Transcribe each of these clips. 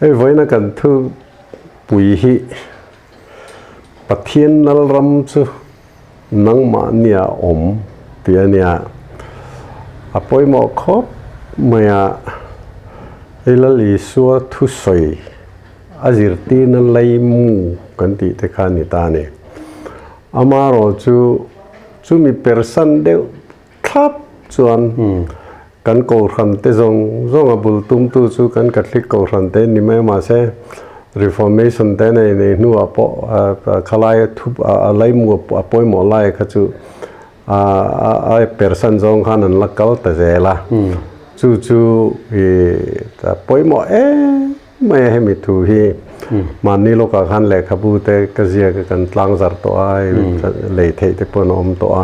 Hei vawiina kan thupui hi Pathian Lalram chu nangmahnia awm tih a nia. A pawimawh khawp mai a, hei Lal Isua thusawi a zirtirna leimu kan tih te kha a ni ta a ni. Amaherawhchu chumi persan deuh thlap chuan kan kohhran te zawng zawng a bul tumtu chu kan Catholic kohhran te ni mai a mahse Reformation te nei nei hnuah pawh khalai thu a laimu a pawimawh lai kha chu a persan zawng khan an la kal ta zel a chu chu ih pawimawh em mai a hemi thu hi mahni lawkah khan lehkhabu te ka ziak a kan tlang zar tawh a lei theih te pawh an awm tawh a.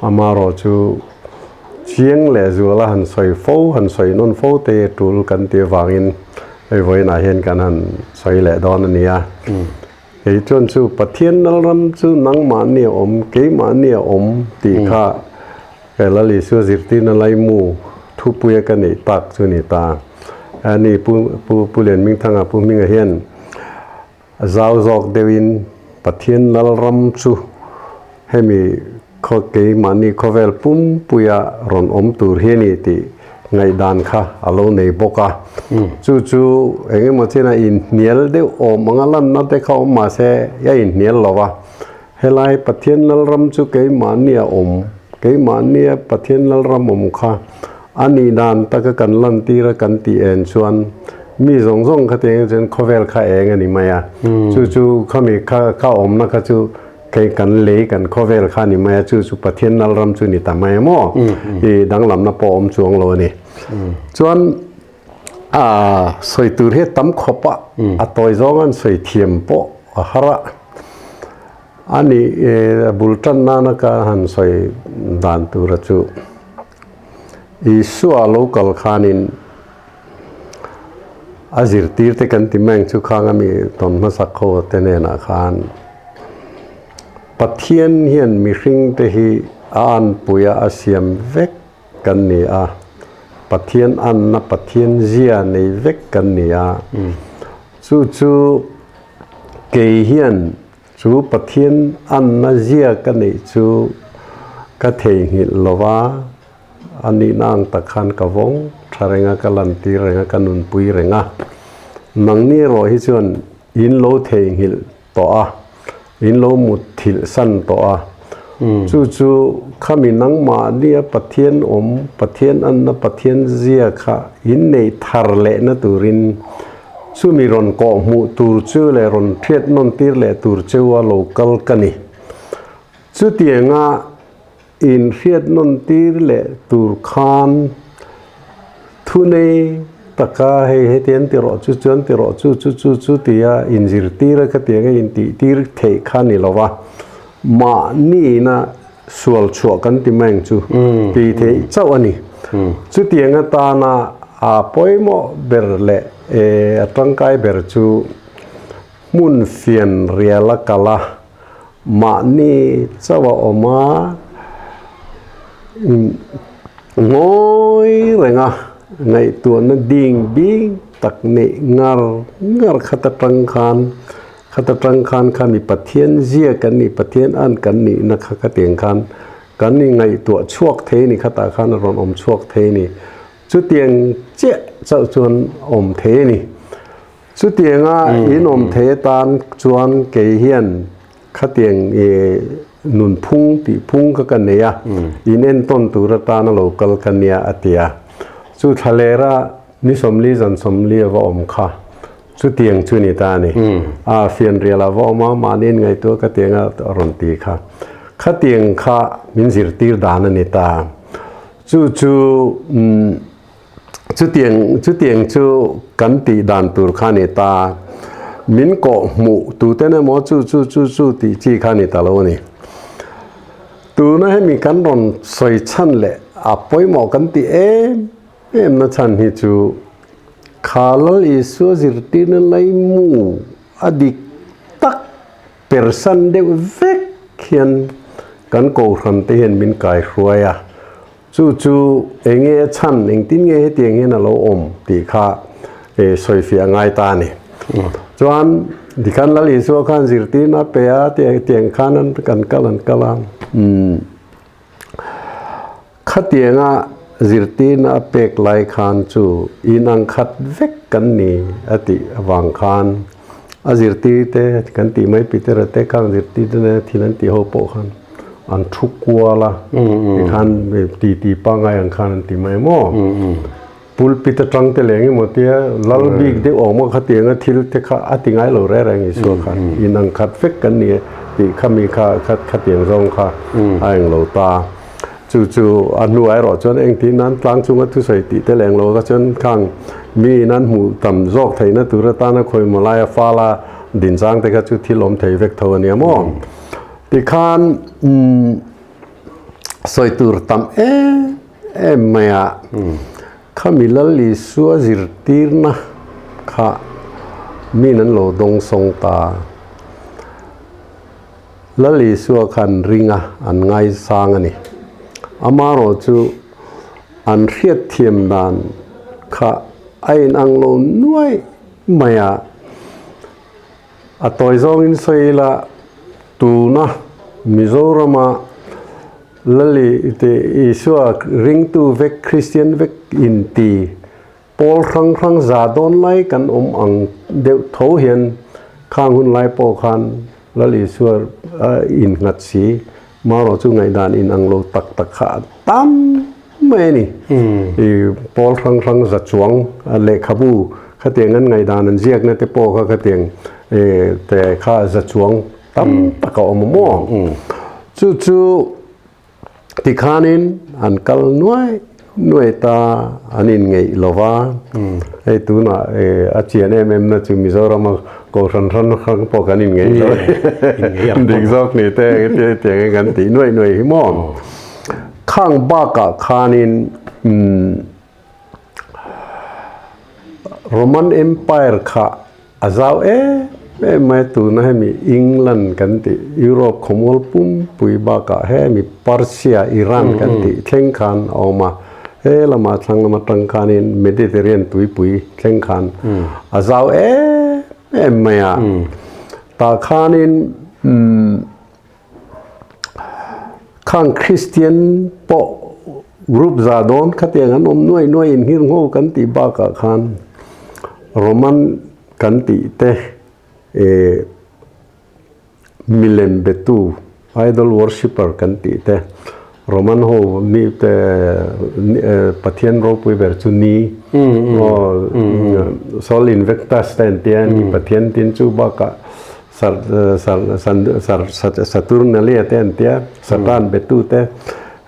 Amaherawh chu chiang leh zuala han sawi fo, han sawi nawn fo te tul kan tih avangin hei vawiinah hian kan han sawi leh dawn a ni a. Kei chuan chu Pathian Lalram chu nangmahni a awm, keimahni a awm tih kha he Lal Isua zirtirna laimu thupuia ka neih tak chu a ni ta. Ani Pu Pu Pu Lianhmingthanga Pu Hminga hian A zau zawk deuhin Pathian Lalram chu hemi khaw keimahni khawvel pumpuia rawn awm tur hi a ni tih ngaihdan kha a lo nei bawk a. Chu chu eng emaw chin a inhnial deuh awm anga lanna te kha awm mahse a inhnial lo va. Helai Pathian Lalram chu keimahnia awm, keimahnia Pathian Lalram awm kha a nih dan taka kan lantir a kan tih en chuan mi zawng zawng kha tiang chuan khawvel kha eng a ni mai a. Chu chu khami kha kha awmna kha chu kei kan lei kan khawvel kha a ni mai a, chu chu Pathian Lalram chu ni ta mai a maw? I danglamna pawh awm chuang lo a ni. Chuan a sawi tur hi a tam khawp a, a tawi zawng an sawi thiam pawh a har a. A nih a bul tan nana ka han sawi dan tura chu Isua lo kal khanin a zirtir te kan ti mai ang chu khang ami tawn hmasak ho te hnenah khan Pathian hian mihring te hi a anpuia a siam vek kan ni a, Pathian anna Pathian zia nei vek kan ni a, chu chu kei hian chu Pathian anna zia ka neih chu ka theihnghilh lo va, a nihna ang tak khan ka vawng tha reng a, ka lantir reng a, ka nunpui reng a. Nangni erawh hi chuan in lo theihnghilh tawh a, in lo mut thilh san tawh a, chu chu khami nangmahnia Pathian awm, Pathian anna Pathian zia kha in neih thar lehna turin chumi rawn kawh hmuh tur chu leh rawn hriat nawn tir leh tur cheu a lo kal ka ni. Chutianga in hriat nawn tir leh tur khan thunei taka hei heti an ti rawh chu chu an ti rawh chu chu chu chu tia inzirtir a khatiang a intih tir theih kha ni lo va, mahniina sual chhuah kan ti mai ang chu tih theih chauh a ni. Chutiang atana a pawimawh ber leh a tangkai ber chu hmun fian rial a kal a, Mahni chauh a awm a, ngawi reng a, ngaihtuahna ding bik tak neih ngar ngar khat atang khan, khat atang khan kha mi Pathian zia kan nih, Pathian an kan nihna kha ka tiang khan kan ingaihtuah chhuak thei a ni, khatah khan a rawn awm chhuak thei a ni. Chutiang chiah chauh chuan awm thei a ni. Chutianga in awm thei atan chuan kei hian khatiang i nunphung tih phung kha ka nei a, in entawn tur atana lo kal ka nia a ti a. Chu thlalera ni sawmli zan sawmli a va awm kha chutiang chu ni ta a ni. A fianrial a va awm a, mahni in ngaihtuah ka tianga a rawn ti kha. Khatiang kha min zirtir dan a ni ta. Chu chu umm. Chutiang chutiang chu kan tih dan tur kha a ni ta. Min kawh hmuh tuten emaw chu chu chu chu tih chi kha a ni ta lo a ni. Tuna hemi kan rawn sawi chhan leh a pawimawh kan tih em em na chhan hi chu kha Lal Isua zirtirna laimu a dik tak persan deuh vek hian kan kohhran te hian min kaihruai a. Chu chu eng nge a chhan, engtin nge hetiang hian a lo awm tih kha Sawifiah a ngai ta a ni. Chuan tikhan Lal Isua khan zirtirna a pe a, tiang khan an kan kal an kal a. Khatianga zirtirna a pek lai khan chu inang khat vek kan ni a tih avang khan a zirtirte kan tih mai Peter-a te khang zirtirte nena thil an tih ho pawh khan an thu kual a, tikhan titi pangngai ang khan an ti mai maw? Pulpit atang te leh engemaw tia lal bik deuh awm a khatianga thil te kha a ti ngai lo reng reng Isua khan inang khat vek kan ni e tih kha mi kha khatiang zawng kha a eng lo ta. Chu chu a hnuah erawh chuan engtin nan tlang chunga thusawi tih te leng lo kha chuan khang mi in an hmuh tam zawk theihna tur atana khawimaw laia fala din chang te kha chu thil awm thei vek tho a nia maw? Tikhan sawi tur tam em em mai a, khami Lal Isua zirtirna kha min an lo dawngsawng ta. Lal Isua khan ring a, an ngaisang a ni. Amarawh chu an hriatthiam dan kha a inang lo nuai mai a. A tawi zawngin sawi ila tuna Mizorama Lali te Isua ringtu vek Kristian vek inti pawl hrang hrang za dawn lai kan awm ang deuh tho hian khang hun lai pawh khan Lal Isua innghat si marawh chu ngaihdan inang lo tak tak kha a tam mai a ni. I pawl hrang hrang za chuang lehkhabu khatiang an ngaihdan an ziakna te pawh kha khatiang te kha za chuang tam tak a awm a maw? Chu chu tikhanin an kal nuai nuai ta an inngeih lo va, hei tunah a chian em em na chu Mizorama Kohhran hran hrang pawh kan inngeih lo dik zawk ni te tiang kan tih nuai nuai hi maw? Khang bakah khanin Roman Empire kha a zau em em mai a, tuna hemi England kan tih Europe khawmual pumpui bakah hemi Persia, Iran kan tih thleng khan a awm a, he lama thlang lama tang khanin Mediterranean tuipui thleng khan a zau em em mai a, tah khanin Khang Kristian pawh group za dawn khatiang an awm nuai nuai in nghir ngho kan tih bakah khan Roman kan tih te eh milem betu idol worshipper kan tih te Roman ho mi te Pathian ropui ber chu ni aw Sol Invictus te an tia Pathian tin chu bakah Saturnalia te an tia, Satan betu te,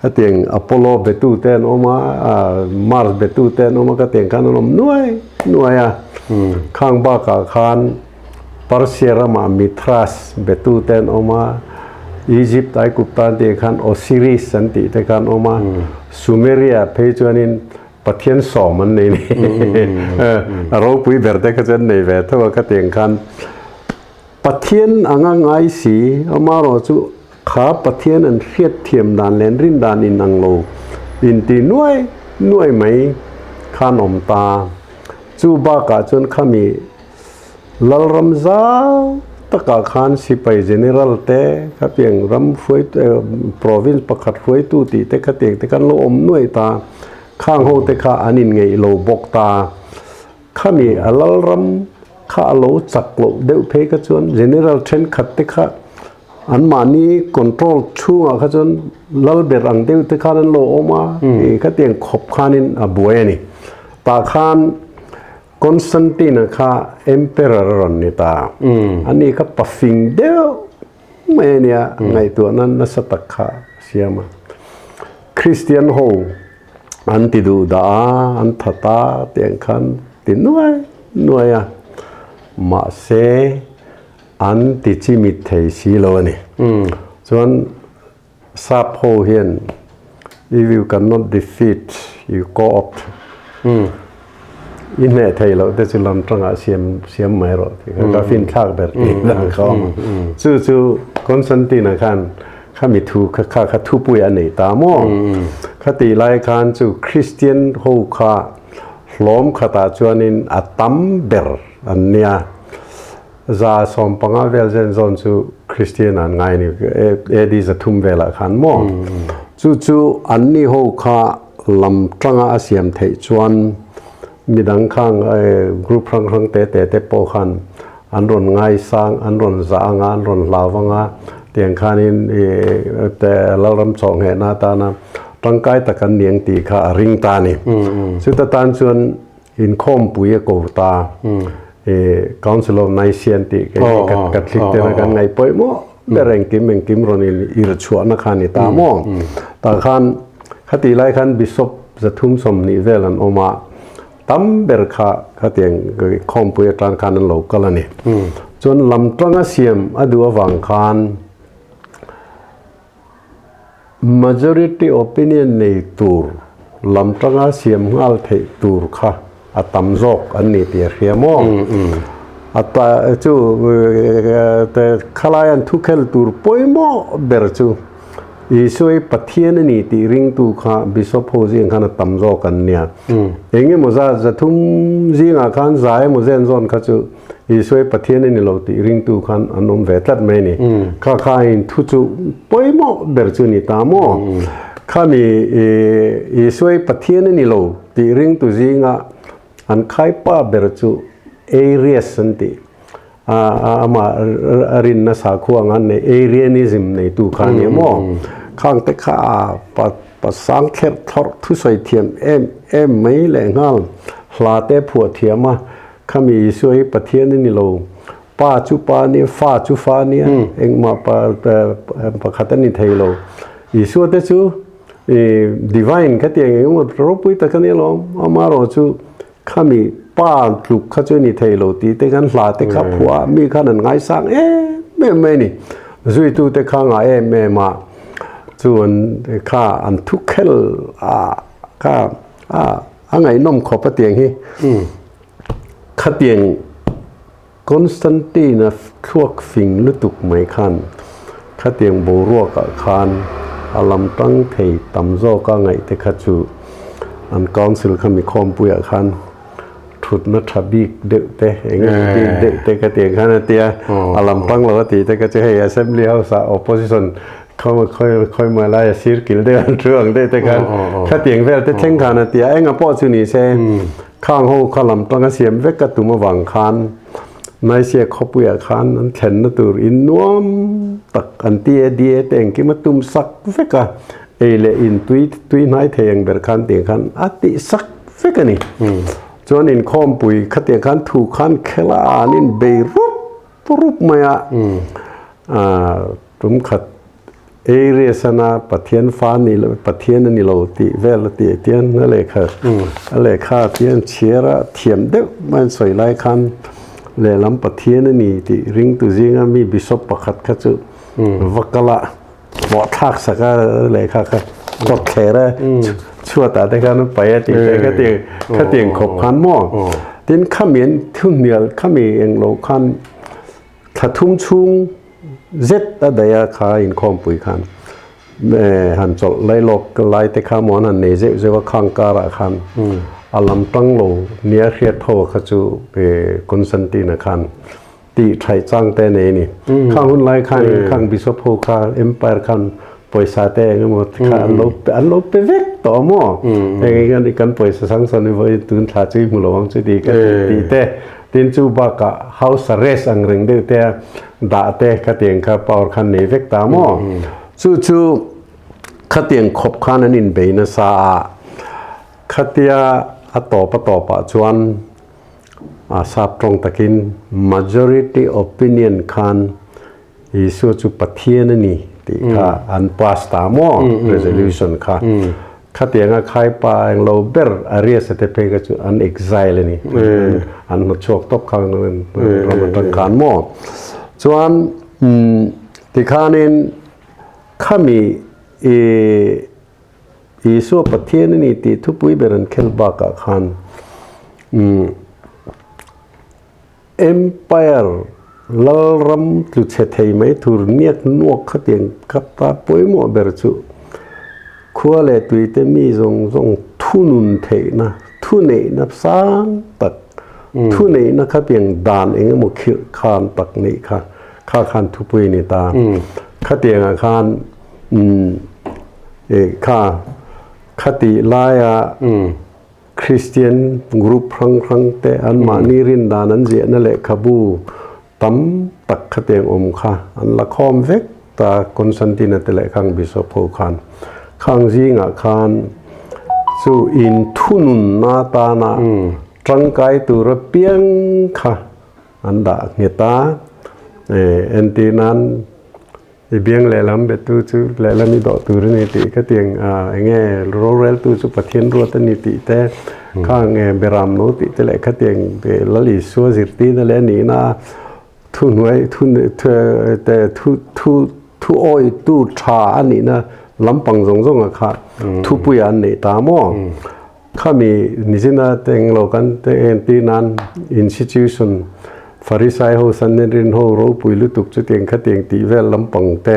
hetiang Apollo betu te an awm a, Mars betu te an awm a, ka tiang khan an awm nuai nuai a. Khang bakah khan Persia ramah Mithras betu te an awm a, Egypt Aigupta an tih khan Osiris an tih te kha an awm a, Sumeria phei chuanin Pathian sawm an nei ni. A ropui ber te kha chu an nei ve tho a ka tiang khan Pathian anga ngai si amarawh chu kha Pathian an hriat thiam dan leh an rin dan in ang lo inti nuai nuai mai khan awm ta. Chu bakah chuan khami Lalram zau takah khan sipai general te khatiang ram hruai province pakhat hruaitu tih te khatiang te khan lo awm nuai ta, khang ho te kha an inngeih lo bawk ta. Khami a lalram kha a lo chak loh deuh phei kha chuan general thenkhat te kha anmahni control chhungah kha chuan lal ber ang deuh te khan an lo awm a, khatiang khawp khanin a buai a ni. Tah khan Constantine-a kha Emperor a rawn ni ta. Ani kha pafing deuh mai a nia, ngaihtuahna nasa tak kha a siam a. Kristian ho an ti duh dah a, an that a tih ang khan ti nuai nuai a. Mahse, an ti chimit thei si lo a ni. Chuan Sap ho hian if you cannot defeat, you co-opt. I hneh thei loh te chu lam tangah siam siam mai rawh tih kha ka finthlak ber tih dan kha awm a. Chu chu Constantine-a khan khami thu kha kha kha thupui a nei ta maw? Khatih lai khan chu Christian ho kha. Hlawm khatah chuanin a tam ber an nia. 150 vel zen zawn chu Kristian an ngai a ni, AD 300 velah khan maw? Chu chu anni ho kha lam tanga a siam theih chuan midang khang group hrang hrang te te te pawh khan an rawn ngaisang, an rawn zah anga, an rawn hlau anga, tiang khanin Lalram chawhnghehna atana tangkai tak an ni ang tih kha a ring ta a ni. Chuta tan chuan inkhawmpui a ko ta, Council of Nicaea an tih Catholic tena kan ngaih pawimawh ber engkim engkim rawn irchhuahna kha a ni ta maw? Tah khan khatih lai khan Bishop 320 vel an awm a, Tam ber kha khatiang khawmpui atang khan an lo kal a ni. Chuan lam tanga siam a duh avang khan majority opinion nei tur lam tanga siam nghal theih tur kha a tam zawk an ni tih a hria maw? A ta chu khalai an thukhel tur pawimawh ber chu Isua hi Pathian a ni tih ringtu kha Bishop ho zing khan a tam zawk an nia. Eng emaw zat 300 zingah khan za emaw zen zawn kha chu Isua hi Pathian a ni lo tih ringtu khan an awm ve tlat mai a ni. Kha kha in thu chu pawimawh ber chu a ni ta maw? Khami Isua hi Pathian a ni lo tih ringtu zinga an khaipa ber chu Arius an tih. Amah a rinna sakhua anga nei Arianism neitu kha a ni maw? Khang te kha a pasang thlerh thlawrh thusawi thiam em em mai leh nghal hla te phuah thiam a, khami Isua hi Pathian a ni lo, Pa chu Pa a nia, Fa chu Fa a nia, engmah pakhat a ni thei lo. Isua te chu divine kha tiang engemaw ropui tak a ni alawm, amaherawhchu Khami pa tluk kha chu ni thei lo tih te khan hla te kha phuah a, mi khan an ngaisang em em mai a ni. Zuitu te kha ngah em em a, chu an kha an thu khel a kha a a ngaihnawm khawp a tiang hi. Khatiang Constantine-a thluak fing lutuk mai khan khatiang boruakah khan a lam tang thei tam zawka ngaih te kha chu an council kha mi khawmpuiah khan thutna tha bik deuh te eng emaw bik deuh te khatiang khan a tia a lam tang lo a tih te kha chu hei assembly house ah opposition khawi lai a sir kil deuh an thu ang deuh te khan khatiang vel te thleng khan a tia enga pawh chu ni se. Khang ho kha lam tanga siam vek a tum avang khan Nicaea khawpuiah khan an thlenna tur in nuam tak an ti e di e te engkim a tum sak vek a, ei leh in tui tui hnai thei ang ber khan tiang khan a tih sak vek a ni. Chuan inkhawmpui khatiang khan thu khan khela an inbei rup rup mai a, tum khat Aries ana Pathian fa ni lo Pathian a ni lo tih vel a tih tian a lehkha a lehkha tian chhiar a thiam deuh mai an sawi lai khan lehlam Pathian a ni tih ringtu zinga mi bishop pakhat kha chu va kal a pawh thlak sak a lehkha kha kawt thler a chhuatah te khan a paih a tih te kha tiang kha tiang khawp khan maw tin khami an thuhnial khami englo khan Thla thum chhung zet a daih a kha inkhawmpui khan han chawlh lai lawk lai te kha maw an han nei zeuh zeuh a khang karah khan a lam tang lo nia hriat ho kha chu Constantine-a khan tih thaih chang te a nei a ni. Khang hun lai khan khang Bishop ho kha Empire khan pawisa te eng emaw kha an lo an lo pe vek tawh a maw? Heng hi kan pawisa sang sawn hi vawiin tun thla chu i hmu lo ang chu tih ka tih te Tin chu bakah house arrest ang reng deuh te a dah te khatiang kha power khan nei vek ta maw? Chu chu khatiang khawp khan an inbei nasa a, khatia a tawp a tawpah chuan a sap tawng takin majority opinion khan Isua chu Pathian a ni tih kha an pass ta maw resolution kha. Khatianga khaipa eng lo ber Arius te phei kha chu an exile a ni. An hnawtchhuak tawp kha ram atang khan maw. Chuan tikhanin khami i Isua Pathian a ni tih thupui ber an khel bakah khan Empire lalram tlu chhe thei mai tur niak nuak khatiang kha ta pawimawh ber chu khua leh tuite mi zawng zawng thunun theihna, Thuneihna sang tak, thuneihna kha tiang dan eng emaw khirh khan tak neih kha, kha khan thupui a ni ta. Khatiangah khan kha khatih laia Kristian group hrang hrang te anmahni rin dan an ziahna lehkhabu tam tak khatiang awm kha an la khawm vek ta Constantine-a te leh khang Bishop ho khan khang zingah khan chu inthununna atana tangkai tura piang kha an dah nghet a, entir nan I biang lehlam betu chu lehlam i dawh tur a ni tih ka tiang eng nge roreltu chu Pathian ruat a ni tih te kha nge beram no tih te leh khatiang Lal Isua zirtirna leh a nihna thuhnuai thu te thu thu thu awitu tha a nihna lampang zawng zawng ah kha thupui ah an neih ta maw Khami nizina te englo kan te entir nan institution Pharisai ho Sanhedrin ho ropui lutuk chutiang khatiang tih vel lampang te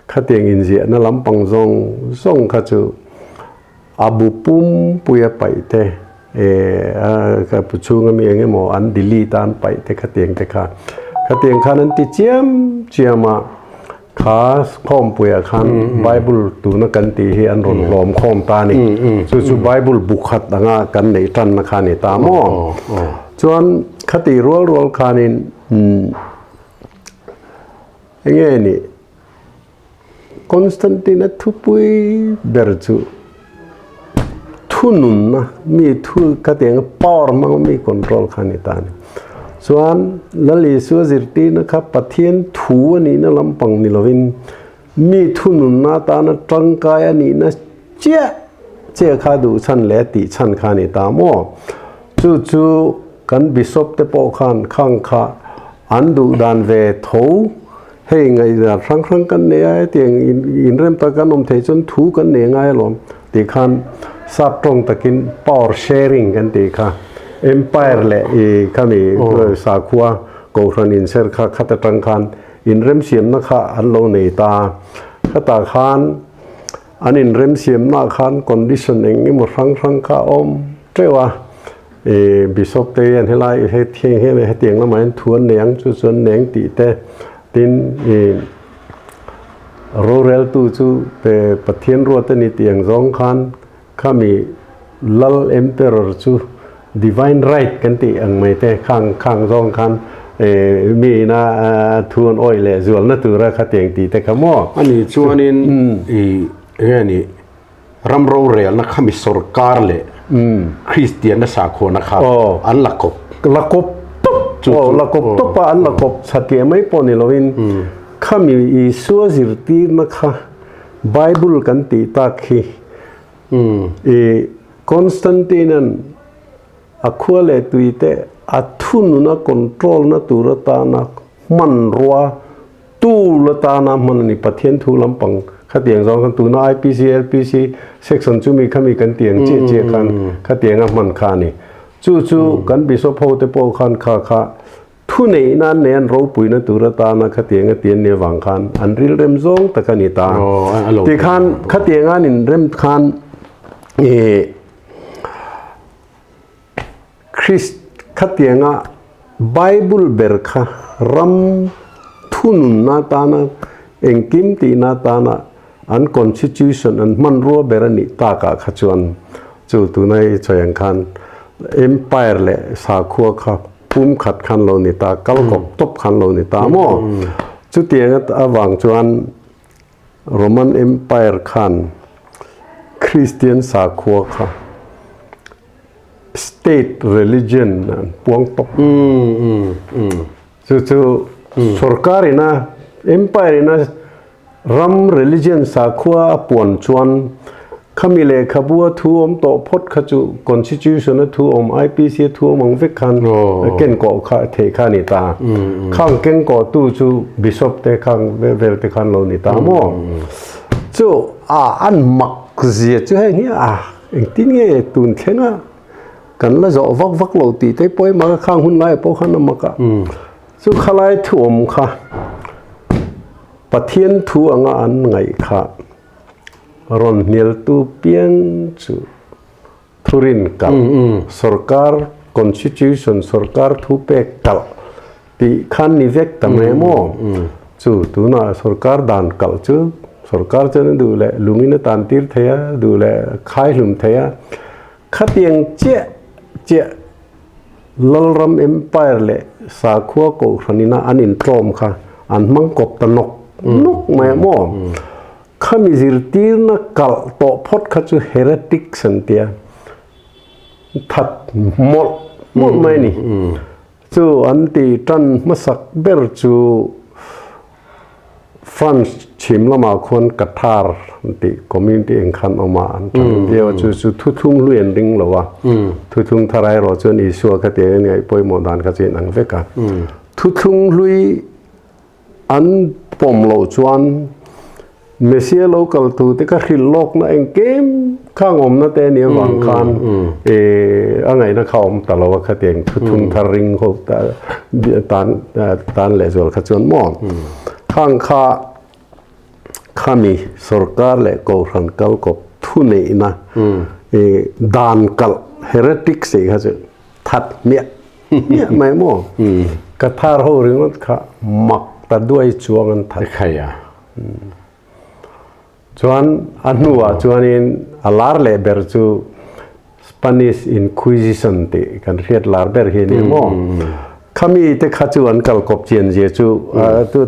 khatiang inziahna lampang zawng zawng kha chu a bu pumpui a paih te eh a chhunga mi eng emaw an delete a an paih te khatiang te kha khatiang khan an ti chiam chiam a. Kha khawmpuiah khan Bible tuna kan tih hi an rawn hlawm khawm ta a ni. Chu chu Bible bu khat anga kan neih tanna kha a ni ta maw? Chuan khati rual rual khanin enge nih Constantine-a thupui ber chu thununna mi thu khatianga power hmanga mi control kha a ni ta a ni. Chuan Lal Isua zirtirna kha Pathian thu a nihna lampang ni lovin mi thununna atana tangkai a nihna chiah chiah kha duh chhan leh a tih chhan kha a ni ta maw? Chu chu kan Bishop te pawh khan khang kha an duh dan ve tho Hei ngaihdan hrang hrang kan nei a, hetiang inrem tak kan awm theih chuan thu kan nei ngai alawm tih khan sap tawng takin power sharing kan tih kha empire leh i khami sakhua kohhran inser kha khat atang khan inremsiamna kha an lo nei ta. Khatah khan an inremsiamna ah khan condition eng emaw hrang hrang kha a awm teuh a. I Bishop te hian helai hetiang hian hetiang lamah hian thu an nei ang chu chu an nei ang tih te tin i roreltu chu pe Pathian ruat a ni tih ang zawng khan khami Lal Emperor chu Divine Right kan tih ang mai te khang khang zawng khan mi ina thu an awih leh zualna tura khatiang tih te kha maw. Ani chuanin i enge ni Ram rorelna kha mi sorkar leh Kristianna sakhuana kha an la kawp. La kawp tawp aw, la kawp tawp a, an la kawp chhatliah mai pawh ni loin khami Isua zirtirna kha Bible kan tih tak hi i Constantine-a'n a khua leh tui te a thununa control na tur atana hmanrua Tool atana hman a ni, Pathian thu lampang khatiang zawng khan tuna IPC, LPC section chu mi khami kan tih ang chiah chiah khan khatiang a hman kha a ni. Chu chu kan Bishop ho te pawh khan kha kha thu neih nan nei an ropuina tur atana khatiang a ti an nih avang khan an rilrem zawng tak a ni ta. Tikhan khatiang an inrem khan ih Krist khatianga Bible ber kha ram thununna atana engkim tihna atana an constitution an hmanrua ber a nih takah kha chuan chu tuna i sawi ang khan empire leh sakhua kha pum khat khan lo ni ta, kal kawp tawp khan lo ni ta maw? Chutiang avang chuan Roman Empire khan Kristian sakhua kha state religion an puang tawp. Chu chu sorkar ina empire ina ram religion sakhua a puan chuan Khami lehkhabu a thu awm tawh phawt kha chu Constitution a thu awm, IPC a thu awm ang vek khan ken kawh kha theih kha a ni ta. Khang keng kawh tu chu Bishop te khang vel te khan lo ni ta maw? Chu a an mak zia chu heng hi a engtin nge tun thleng a kan la zawh vak vak lo tih te pawh mak a khang hun lai pawh khan a mak a. Chu khalai thu awm kha Pathian thu anga an ngaih kha. Rawn hnialtu piang chu Thurin kalh, Sorkar Constitution, Sorkar thu pek kalh tih khan ni vek ta mai maw? Chu tunah sorkar dan kalh chu sorkar chuan a duh leh lungin a tan tir thei a, duh leh khai hlum thei a. Khatiang chiah chiah Lalram Empire leh Sakhua Kohhranina an intlawm kha an hmang kawp ta nawk nawk mai a maw? Khami zirtirna kalh tawh phawt kha chu heretics an tia, that mawlh mawlh mai a ni. Chu an ti tan hmasak ber chu France chhim lamah khuan Cathar an tih community eng khan awm a, an tan viau a, chu chu thuthlung hlui an ring lo a, thuthlung thar erawh chuan Isua kha tiang in ngaihpawimawh dan kha chu inang vek a. Thuthlung hlui An pawm loh chuan Messia lo kal tu te kha hrilh lawkna engkim kha ngawmna te ania vang khan a ngaihna kha awm ta lo a khatiang thuthung thar ring ho tan tan lehzual kha chuan maw khang kha khami sorkar leh kohhran kalkawp thuneihna dan kalh heretics tih kha chu that hmiah hmiah mai maw? Ka thar ho ringawt kha mak ta duai chuang an that. Khai a. Chuan a hnuah chuanin a lar leh ber chu Spanish Inquisition tih kan hriat lar ber hi a ni maw? Khami te kha chu an kal kawp chian zia chu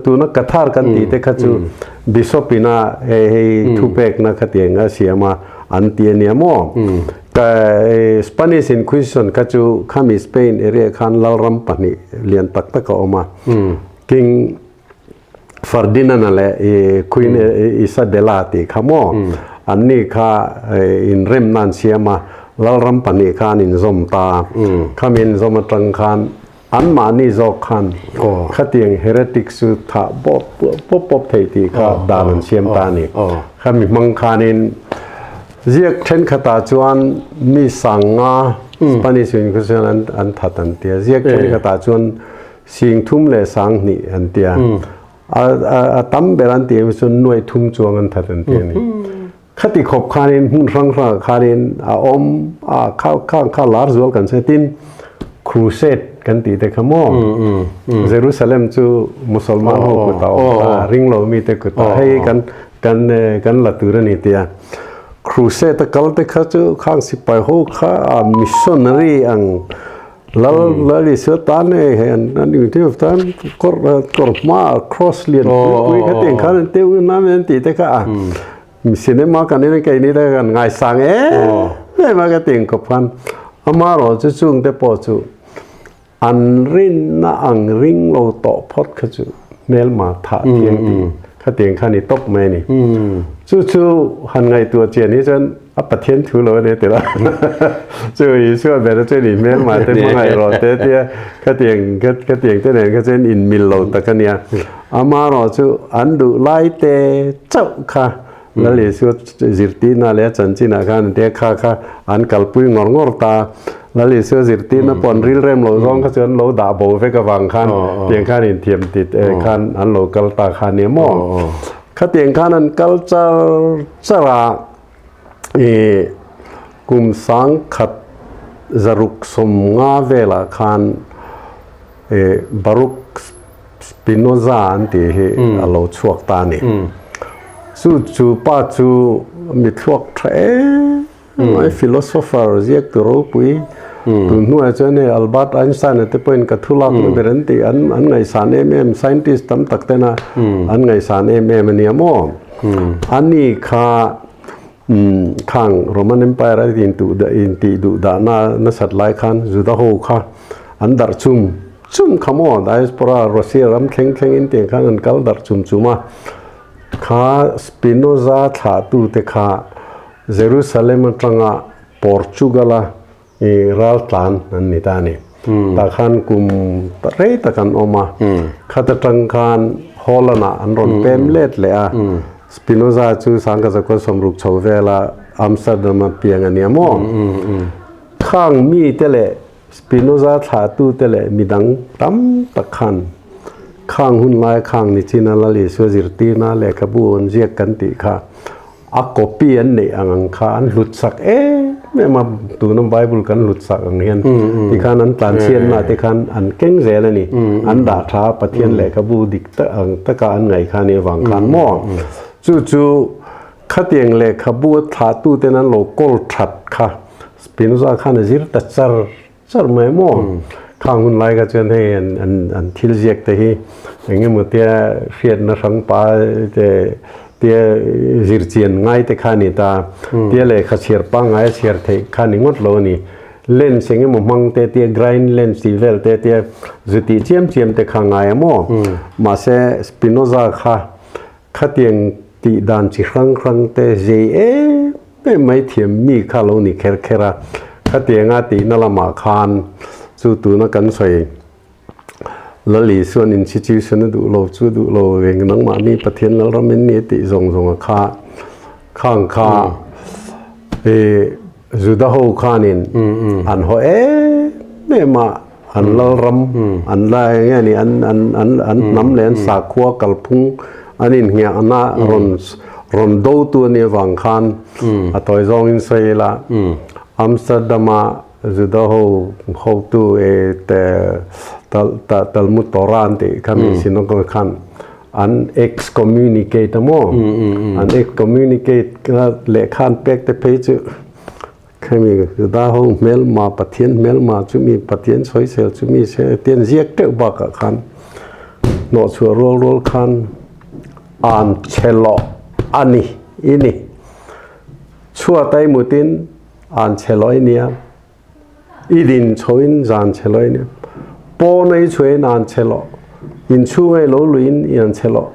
tuna Cathar kan tih te kha chu Bishop ina hei hei thupekna khatiang a siam a an ti a nia maw? Ka Spanish Inquisition kha chu khami Spain area khan lalram pahnih lian tak tak a awm a. King Ferdinand-a leh Queen Isabella tih kha maw? Anni kha inremna an siam a, lalram pahnih kha an inzawm ta. Khami inzawm atang khan anmahni zawk khan khatiang heretics chu thah pawp pawp thei tih kha dan an siam ta a ni. Khami hmang khanin ziak thenkhatah chuan mi sanga Spanish Inquisition an that an ti a, ziak thenkhatah chuan Sing thum leh sang hnih an ti a. A tam ber an tih em chuan nuai thum chuang an that an ti a ni. Khati khawp khanin hmun hrang hrangah khanin a awm a, kha kha kha lar zual kan sawi tin Crusade kan tih te kha maw? Jerusalem chu Musalman ho kutah a awm ta, ringlo mite kutah hei kan kan kan la tur a ni tia. Crusade a kal te kha chu khang sipai ho kha a missionary ang Lal Lal Isua tan hei hei an an ing tiu tan kawr kawr hma cross lian pui pui kha tiang khan an teu nam an tih te kha a cinema kan en kei ni te kan ngaisang em em a ka tiang khawp khan amarawh chu chung te pawh chu an rinna ang ring lo tawh phawt kha chu hmelma thah thiang tih kha tiang khan i tawp mai a ni chu chu han ngaihtuah chian hi chuan A Pathian thu lo a ni tirh a. Chu Isua ber chu ni hmel mah te hmangaih rawh te tia khatiang khatiang te nen kha chuan inmil lo tak a nia. Amarawh chu an duh lai te chauh kha Lal Isua zirtirna leh a chanchinah khan an tia kha kha an kalpui ngawr ngawr ta. Lal Isua zirtirna pawh an rilrem lo zawng kha chu an lo dah bo vek avang khan tiang khan inthiam tit khan an lo kal ta kha nia maw. Khatiang khan an kal char char a. I kum sangkhat zaruk sawmnga velah khan i Baruch Spinoza an tih hi a lo chhuak ta a ni. Chu chu pa chu mi thluak tha em mai, philosopher ziaktu ropui, tun hnuaiah chuan hei Albert Einstein-a te pawhin ka thu lakna ber an tih an ngaihsan em em, scientist tam tak tena an ngaihsan em em a nia maw. Ani kha khang Roman Empire a intih duh dahna nasat lai khan Juda ho kha an darh chum chum kha maw diaspora Russia ram thleng thleng in tiang khan an kal darh chum chum a kha Spinoza thlahtute kha Jerusalem atanga Portugal a I ral tlan an ni ta a ni. Tah khan kum rei tak an awm a. Khat atang khan Holland ah an rawn pem let leh a. Spinoza chu Sangkazakua sawmruk chho vela Amsterdam a piang a nia maw? Khang mite leh Spinoza thlahtute leh midang tam tak khan khang hun lai khang nichina Lal Isua zirtirna lehkhabu an ziak kan tih kha a copy an neih ang ang kha an hlut sak em. em a, tuna Bible kan hlut sak ang hian tikhan an tlanchhiatna te khan an keng zel a ni. An dah tha a, Pathian lehkhabu dik tak ang taka an ngaih kha a nih avang khan maw? Chu chu khatiang lehkhabu a thlahtuten an lo kawl that kha Spinoza khan a zir ta char char mai maw? Khang hun lai kha chuan hei an an an thil ziak te hi eng emaw tia hriatna hrang pa te tia zir chian ngai te kha a ni ta. Tia lehkha chhiar pangngai a chhiar theih kha a ni ngawt lo a ni. Lens eng emaw hmang te tia grind lens tih vel te tia zu tih chiam chiam te kha ngai a maw? Mahse Spinoza kha Khatiang tih dan chi hrang hrang te zei em em mai thiam mi kha lo ni kher kher a, khatianga tihna lamah khan chu tuna kan sawi Lal Isuan institution a duh lo chu duh lo eng nangmahni Pathian Lalram in ni tih zawng zawng a kha khang kha i Juda ho khanin an haw em em a, an lalram an la eng nge ni an an an an hnam leh an sakhua kalphung an innghiahna rawn rawn do tu a nih avang khan a tawi zawngin sawi ila Amsterdam-a Juda ho hotu e te Talmud Torah an tih kha mi synagogue khan an excommunicate a maw an excommunicate lehkha an pek te phei chu Khemi Juda ho hmelma, Pathian hmelma chu mi Pathian sawisel chu mi se tian ziak teuh bakah khan hnawhchhuah rual rual khan an chhe lawh a ni i ni. Chhuat a i mutin an chhe lawh i nia, i din chhoin zan chhe lawh i nia, pawn a i chhuahin an chhe lawh, inchhung a i lo luihin i an chhe lawh,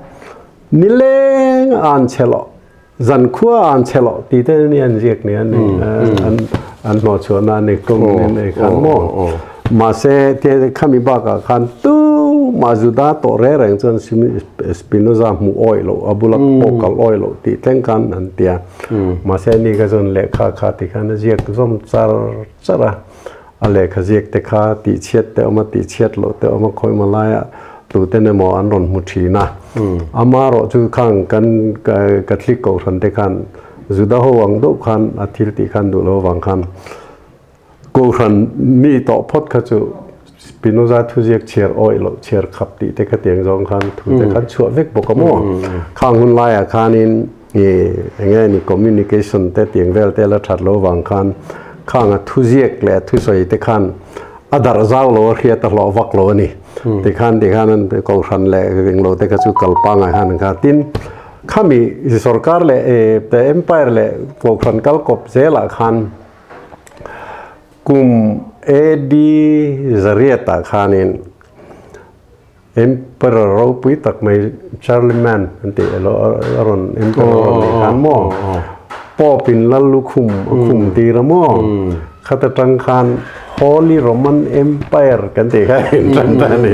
nileng a an chhe lawh. Zankhua an chhe loh tih te ni an ziak ni an an an hnawh chhuahna a ni tum in ei khan maw mahse te khami bakah khan tu mah Juda tawh reng reng chuan Spinoza hmuh awih loh a bula pawh kal awih loh tih thleng khan an ti a mahse ni kha chuan lehkha kha ti khan a ziak zawm char char a. A lehkha ziak te kha tihchhiat te awm a, tihchhiat loh te awm a, khawimaw laiah tuten emaw an rawn hmu thin a. Amaherawh chu khang kan Catholic kohhran te khan Juda ho ang deuh khan a thil tih khan duh lo avang khan kohhran mi tawh phawt kha chu Spinoza thuziak chhiar awih loh chhiar khap tih te khatiang zawng khan thu te khan chhuah vek bawk a maw? Khang hun laiah khanin Eng nge ni communication te tiang vel te la that lo vang khan khang a thuziak leh a thusawi te khan a darh zau lo a hriat a hlawh vak lo a ni. Tikhan tikhan an kohhran leh englo te kha chu kal pangai khan an kha tin khami sorkar leh empire leh kohhran kal kawp zelah khan kum AD zariatah khanin Emperor ropui tak mai Charlemagne an tih elo a rawn Emperor a rawn neih khan maw Pope in lal lukhum a khum tir a maw khat atang khan Holy Roman Empire kan tih kha in tan ta a ni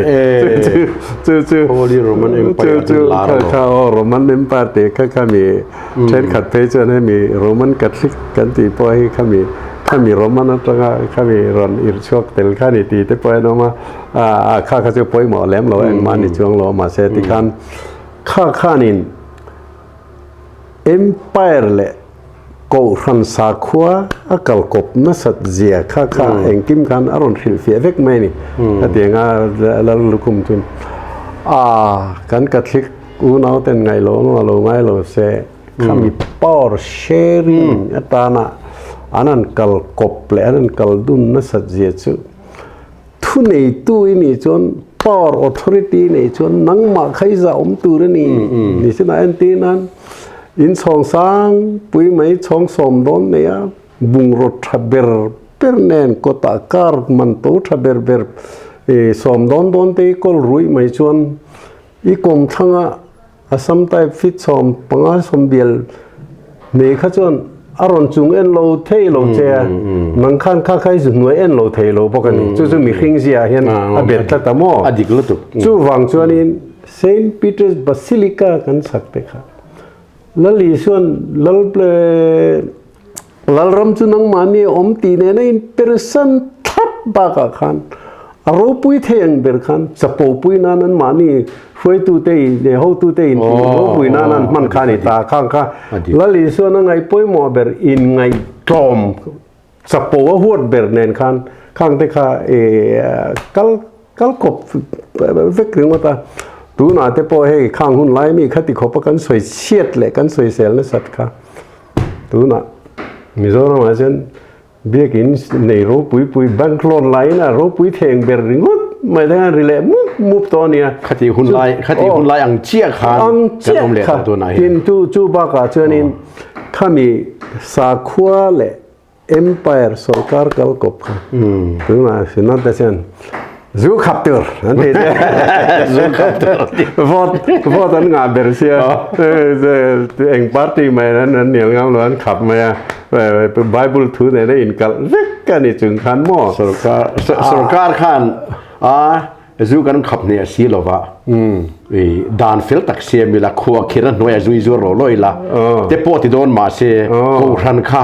chu chu chu Holy Roman Empire chu kha kha aw Roman Empire tih kha kha mi thenkhat phei chuan hemi Roman Catholic kan tih pawh hi khami khami Roman atanga khami rawn irhchhuak tel kha ni tih te pawh an awm a. A kha kha chu pawimawh lem lo engmah ni chuang lo mahse tikhan kha khanin empire leh kohhran sakhua a kal kawp nasat zia kha kha engkim khan a rawn hrilh fiah vek mai a ni. Hetianga lal lukhum chu a kan Catholic unau ten ngaih lo emaw lo ngai lo se khami power sharing atana an han kal kawp leh an han kal dun nasat zia chu Thuneitu i nih chuan power authority i neih chuan nangmah kha i zah awm tur a ni. Ni sin a entir nan in chhawng sang pui mai chhawng sawm dawn nei a, bungraw tha ber ber nen kawtah car man to tha ber ber sawm dawn dawn te i kawl ruih mai chuan i kawmthlanga Assam type fit 15 sawmbial nei kha chuan a rawn chung en lo thei lo che a, nang khan kha kha i zu hnuai en lo thei lo bawk a ni. Chu chu mihring ziaah hian a bet tlat a maw? A dik lutuk. Chuvang chuanin Saint Peter's Basilica kan sak te kha Lal Isuan Lal Lalram chu nangmahni a awm tih nena inpersan thlap bakah khan a ropui thei ang ber khan chapopui nan anmahni hruaitute in leh hotute in tih ropui nan an hman kha a ni ta. Khang kha Lal Isuan a ngaih pawimawh ber inngaihtlawm. Chapo a huat ber nen khan khang te kha kal kal kawp vek ringawt a. Tunah te pawh hei khang hun lai mi khati khawpa kan sawi chhiat leh kan sawisel nasat kha tunah Mizoramah chuan Biakin nei ropui pui bank loan laiin a ropui theng ber ringawt mai te khan ri leh mup mup tawh a nia. Khati hun lai khati hun lai ang chiah khan kan awm leh tawh tunah hian. Tin chu chu bakah chuanin khami sakhua leh Empire sorkar kal kawp kha tunah Synod te chuan zu khap tur an ti che. Zu khap tur an ti. Vote vote an ngah ber sia. Eng party mai an an nial ngam lo an khap mai a. Bible thu nena inkalh vek a ni chung khan maw. Sorkar sorkar khan a Zu kan khap hne a si lova, i dan fel tak siam ila, khua khir a hnuai a zui zuar rawh lawh ila, te pawh ti dawn mahse kohhran kha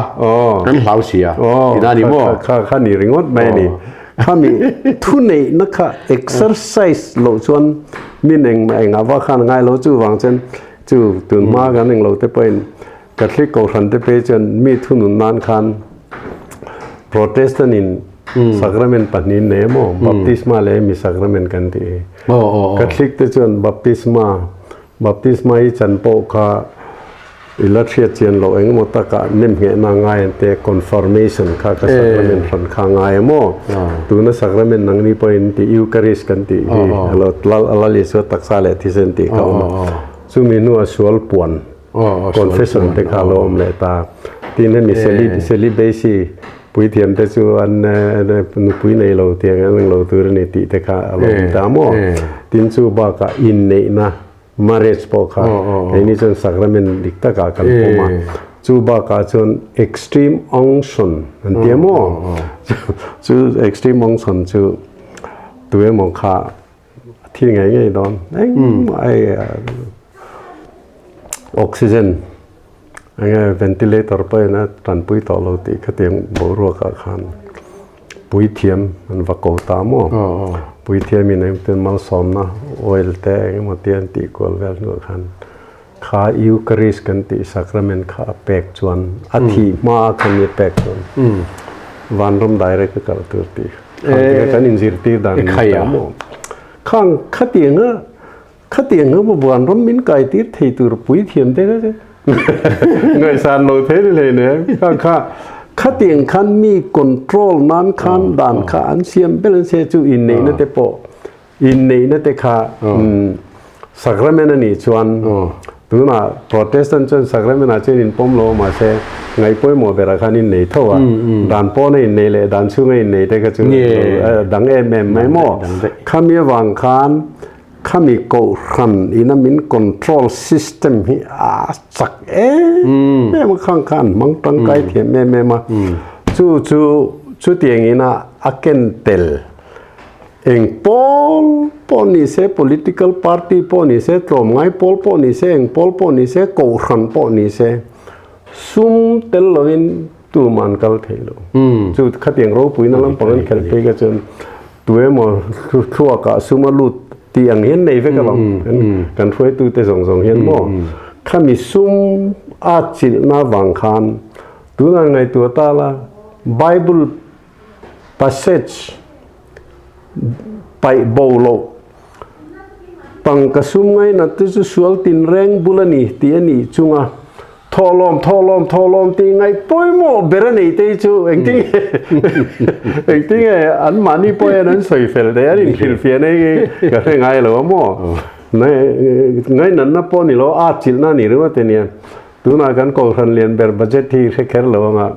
kan hlau si a, tina a ni maw? Kha kha ni ringawt mai a ni. Khami thuneihna kha exercise loh chuan min engmah engah vak khan a ngai lo, chuvang chuan chu tunhma kan englo te pawhin Catholic kohhran te phei chuan mi thunun nan khan Protestant in sacrament pahnih nei emaw baptisma leh mi sacrament kan tih hi. Catholic te chuan baptisma baptisma hi chan pawh kha i la hriat chian loh eng emaw takah nemnghehna ngai an te confirmation kha ka sacrament hran kha ngai emaw tuna sacrament nangni pawhin tih Eucharist kan tih hi alo Lal Isua taksa leh thisen tih kha a awm a chumi hnuah sual puan Confession te kha a lo awm leh ta. Tin hemi celibacy puithiam te chu an nupui nei lo tiang an ang lo tur a ni tih te kha a lo awm ta maw? Tin chu bakah inneihna marriage pawh kha keini chuan sacrament dik takah kan pawm a. Chu bakah chuan extreme unction an ti a maw? Chu extreme unction chu tuemaw kha A thi ngei ngei dawn. Engmah hei oxygen enge ventilator pawhin a tanpui tawh lo tih khatiang boruakah khan puithiam an va ko ta maw. Puithiamin engtin malsawmna oil te engemaw te an tih kual vel hnuah khan kha Eucharist kan tih sacrament kha a pek chuan a thih hma kha mi a pek chuan vanram direct a kal tur tih kha kan inzirtir dan a ni ta maw. Khang khatianga khatianga vanram min kai tir thei tur puithiam te kha che ngaihsan lo thei ni hlei nen khang kha khatiang khan mi control nan khan dan kha an siam ber an sia chu inneihna te pawh Inneihna te kha sacrament a nih chuan tunah Protestant chuan sacrament ah chuan inpawm lo mahse ngaih pawimawh berah khan innei tho a, dan pawna innei leh dan chhunga innei te kha chu dang em em mai maw? Khami avang khan khami kohhran ina min control system hi a chak em em a, khang kha an hmang tangkai thiam em em a, chu chu chutiang ina a ken tel. Eng pawl pawh ni se, political party pawh ni se, tlawmngai pawl pawh ni se, eng pawl pawh ni se, kohhran pawh ni se, sum tel lovin tumah an kal thei lo. Chu khatiang ropuina lampang an khelh phei kha chuan tuemaw thluakah sum a lut tih ang hian nei vek alawm. Kan hruaitute zawng zawng hian maw khami sum a chilhna vang khan tunah ngaihtuah ta la Bible Passage paih bo loh tangka sum ngainat te chu sual tin reng bul a ni tih a nih chunga thawhlawm thawhlawm thawhlawm tih ngaih pawimawh ber a nei te hi chu engtin nge engtin nge anmahni pawh hian an sawi fel thei an inhrilhfiah na hi ka hre ngai lo a maw ngainatna pawh ni lo a chilhna a ni ringawt a nia tunah kan kohhran lian ber budget hi hre kher lo anga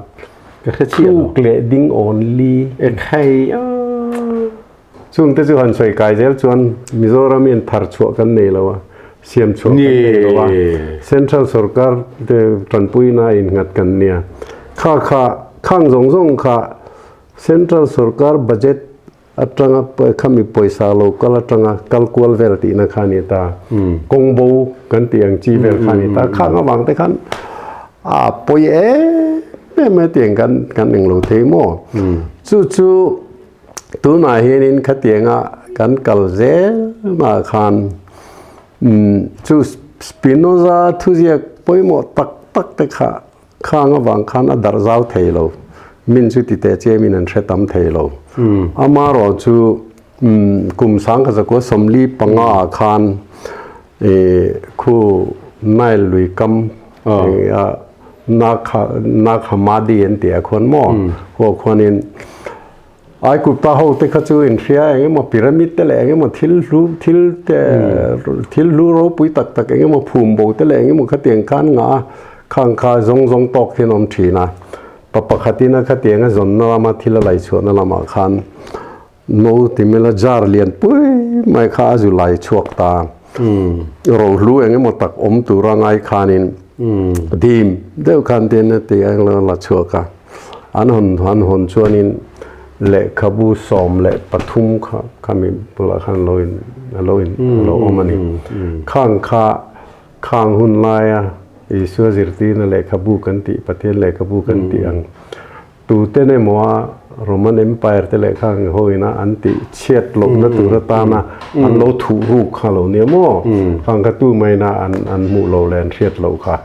Ka hre chiah lo. Tluk leh ding only. E khai a. Chung te chu han sawi kai zel chuan Mizoram hian thar chhuah kan nei lo a, siam chhuah kan nei lo a, Central sorkar te tanpuina innghat kan nia. Kha kha khang zawng zawng kha Central sorkar budget atanga khami pawisa lo kal atanga kal kual vel tihna kha a ni ta. Kawng bo kan tih ang chi vel kha a ni ta. Khang avang te khan a pawi em em a tiang kan kan englo thei maw. Chu chu tunah hianin khatianga kan kal zel mah khan chu Spinoza thuziak pawimawh tak tak te kha Khang avang khan a darh zau thei lo. Min chu ti teh chiamin an hre tam thei lo. Amaherawhchu kum 1945 ah khan khu Nile lui kam Nag Hammadi an tih ah khuan maw khuaah khuanin Aigupta ho te kha chu inhria eng emaw pyramid te leh eng emaw thil hlu thil te thil hlu ropui tak tak eng emaw phum bo te leh eng emaw khatiang khan ngah a khang kha zawng zawng tawk hian awm thin a pa pakhatin a khatiang a zawnna lama thil a lai chhuahna lamah khan no ti mela jar lian pui mai kha a zu lai chhuak ta rohlu eng emaw tak awm tura ngai khanin dim deuh khan tin a ti a la chhuak a. An hawn an hawn chuanin lehkhabu 13 kha khami bulah khan lo in a lo in a lo awm a ni. Khang kha khang hun laia Isua zirtirna lehkhabu kan tih Pathian lehkhabu kan tih ang tuten emaw a Roman Empire te leh khang hoina an tih chhiat lohna tur atana an lo thuh ruk kha lo nia maw? Khang kha tu maina an an hmuh lo leh an hriat loh kha.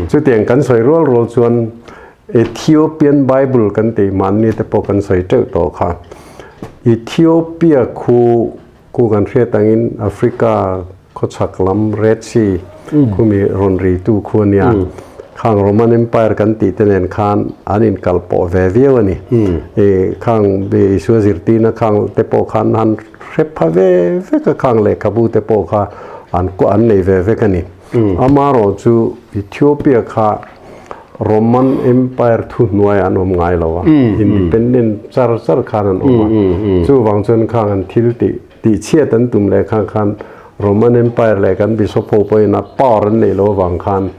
Chutiang kan sawi rual rual chuan Ethiopian Bible kan tih mahni te pawh kan sawi teuh tawh kha. Ethiopia khu khu kan hriat angin Africa khawchhak lam Red Sea khumi rawn ritu khu a nia. Khang Roman Empire kan tih te nen khan an inkal pawh ve viau a ni. Khang Isua zirtirna khang te pawh khan han hre pha ve vek a, khang lehkhabu te pawh kha an an nei ve vek a ni. Amaherawh chu Ethiopia kha Roman Empire thuhnuaiah an awm ngai lo a, independent char char khan an awm a. Chuvang chuan khang an thil tih tih chhiat an tum leh khang khan Roman Empire leh kan Bishop ho pawhin a power an neih loh avang khan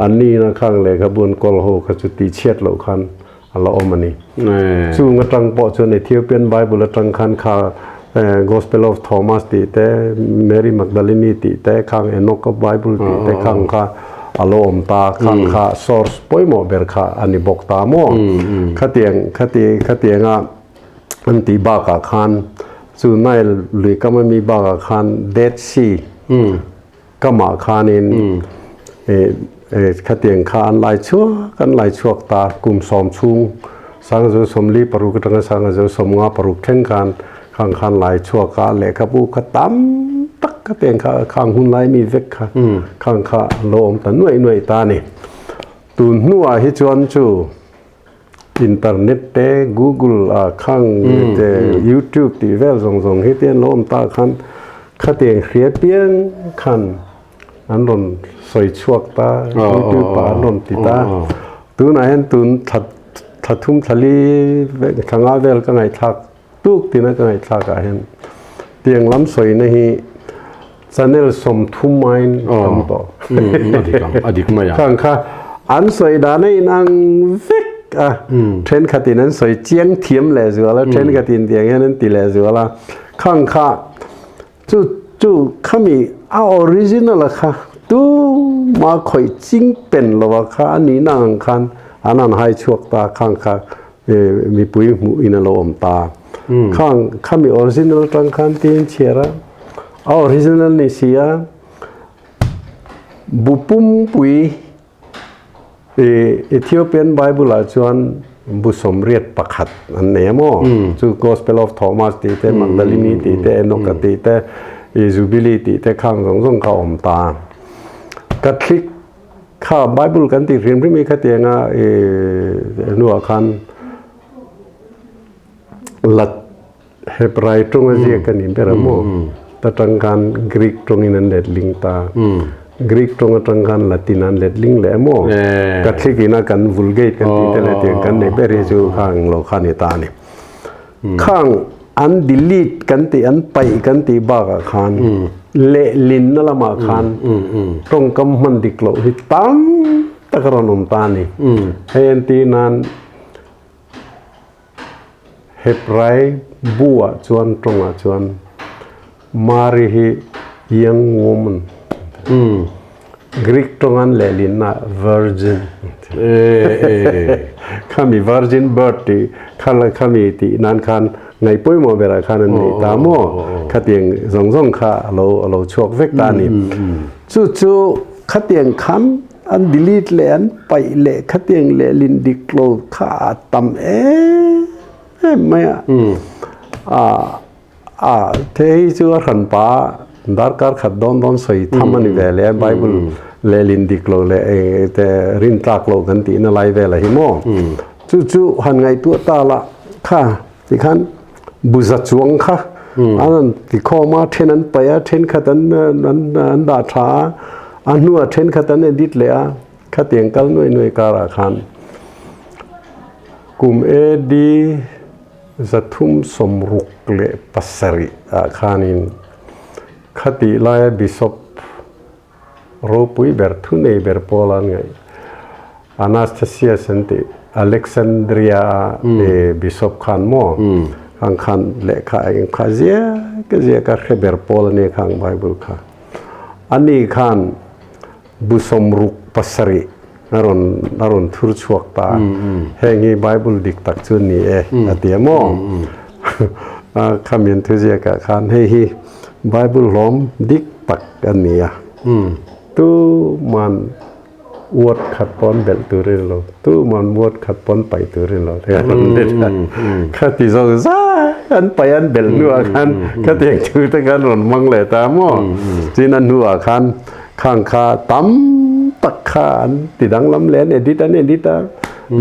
an nihna khang lehkhabu an kawl ho kha chu tih chhiat loh khan a la awm a ni. Chung atang pawh chuan Ethiopian Bible atang khan kha Gospel of Thomas tih te, Mary Magdalene tih te, khang Enoch Bible tih te khang kha a lo awm ta, khang kha source pawimawh ber kha a ni bawk ta maw? Khatiang khati khatianga an tih bakah khan chu Nile lui kam ami bakah khan Dead Sea Kamah khanin khatiang kha an lai chhuak an lai chhuak ta kum sawm chhung Sangzo 46 atanga Sangzo 56 thleng khan khang khan lai chhuak a lehkhabu kha tam tak khatiang kha khang hun lai mi vek kha khang kha an lo awm ta nuaih nuaih ta a ni. Tun hnuah hi chuan chu Internet te, Google a khang te, YouTube tih vel zawng zawng hi te an lo awm ta khan khatiang hria piang khan an rawn sawi chhuak ta, YouTube ah an rawn ti ta. Tunah hian tun thla thla thum thla li thla nga vel ka ngaihthlak tuk tina ka ngaihthlak ah hian tiang lam sawina hi channel 30 aiin tam tawh. A dik ang, a dik mai ang. Khang kha an sawi dan a inang vek a, thenkhatin an sawi chiang thiam leh zual a, thenkhatin tiang hian an ti leh zual a, khang kha chu chu khami a original a kha tuma khawih ching pen lo a kha a nihna ang khan an han hai chhuak ta, khang kha mipui hmuh in a lo awm ta. Khang khami original tang khan tiin chhiar a, a original ni si a, bu pumpui Ethiopian Bible ah chuan bu 81 an nei a maw? Chu Gospel of Thomas tih te, Magdalene tih te, Enoch tih te, Jubilee tih te khang zawng zawng kha a awm ta. Catholic Kha Bible kan tih hrim hrim hi khatianga i hnuah khan lat Hebrai tawng a ziak a ni ber a maw? Ta tang khan Greek tawngin an letling ta. Greek tawng atang khan Latin an letling leh a maw? Catholic ina kan Vulgate kan tih te leh tiang kan nei ber hi chu khang lo kha ni ta a ni. Khang an delete kan tih an paih kan tih bakah khan lehlinna lamah khan tawngkam hman dik loh hi tam tak a rawn awm ta a ni. Hei entir nan Hebrai buah chuan tawngah chuan Mari hi young woman Greek tawngan lehlinna virgin khami virgin birth tih kha khami tih nan khan ngaih pawimawh berah khan an nei ta maw khatiang zawng zawng kha a lo a lo chhuak vek ta a ni chu chu khatiang khan an delete leh an paih leh khatiang lehlin dik lo kha a tam em em mai a. A the hi chu a hranpa darkar khat dawn dawn sawi tham a ni ve leh a, Bible lehlin dik lo leh te rin tlak loh kan tihna lai vel a hi maw. Chu chu han ngaihtuah ta la kha tikhan buza chuang kha an han ti khawm a, then an paih a, thenkhat an an dah tha a, a hnuah thenkhat an edit leh a, khatiang kal nuai nuai karah khan kum AD 367 ah khanin khatih laia Bishop Ropui ber thunei ber pawl an ngaih. Anastasius an tih Alexandria a bishop khan maw ang khan lehkha eng kha ziak ziak a hre ber pawl a nia khang Bible kha. Ani khan bu 67 a rawn a rawn thur chhuak ta a, heng hi Bible dik tak chu ni e a ti a maw. Khami an thuziakah khan hei hi Bible hlawm dik tak a ni a, tuman word khat pawn belh tur i lo, tuman word khat pawn paih tur i lo khati zawk zai an paih an belh hnuah khan khatiang thu te khan rawn hmang leh ta maw? Tin a hnuah khan khang kha tam tak kha an ti danglam leh an edit an edit a,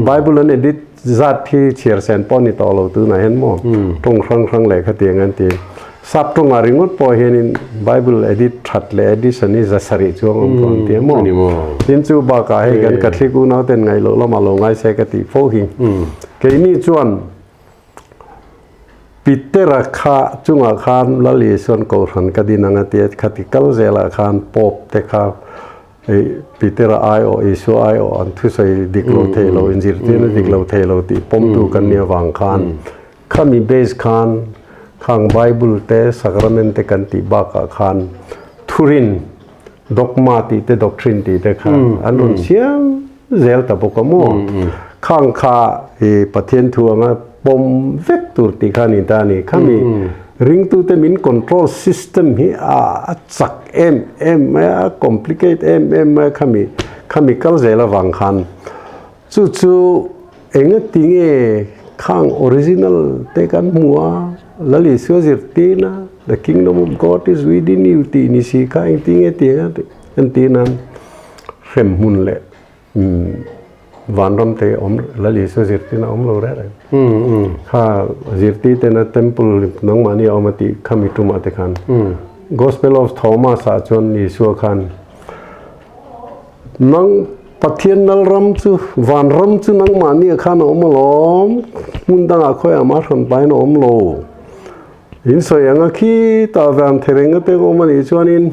Bible an edit zat hi chhiar sen pawh a ni tawh lo tunah hian maw tawng hrang hrang leh khatiang an ti. Sap tawngah ringawt pawh hianin Bible edit that leh edition hi 700 chuang awm tawh an ti a maw? Tin chu bakah hei kan Catholic unau ten ngaih loh lamah lo ngai se ka tih fo hi. Keini chuan Petera kha chungah khan Lal Isuan Kohhran ka din ang a ti a, khati kal zelah khan Pope te kha Petera aiawh, Isua aiawh an thusawi dik lo thei lo, inzirtirna dik lo thei lo tih pawmtu kan nih avang khan Khami base khan khang Bible te sacrament te kan tih bakah khan thurin, dogma tih te doctrine tih te kha an rawn siam zel ta bawk a maw? Khang kha i Pathian thu anga pawm vek tur tih kha a ni ta a ni. Khami ringtute min control system hi a chak em em mai a, a complicate em em mai a khami khami kal zel avang khan Chu chu engati nge khang original te kan hmu a, Lal Isua zirtir a, The kingdom of God is within you tih ni si kha engti nge tih anga tih entir nan hrem hmun leh vanram te awm Lal Isua zirtirna awm lo reng reng. Kha zirtir tena temple nangmahni a awm a tih khami tumah te khan Gospel of Thomas ah chuan Isua khan Nang Pathian nal ram chu van ram chu nangmahni ah khan a awm alawm, hmun dangah khawiah mah hran pahin a awm lo. In sawi anga khi tah van thereng a pek awm a nih chuanin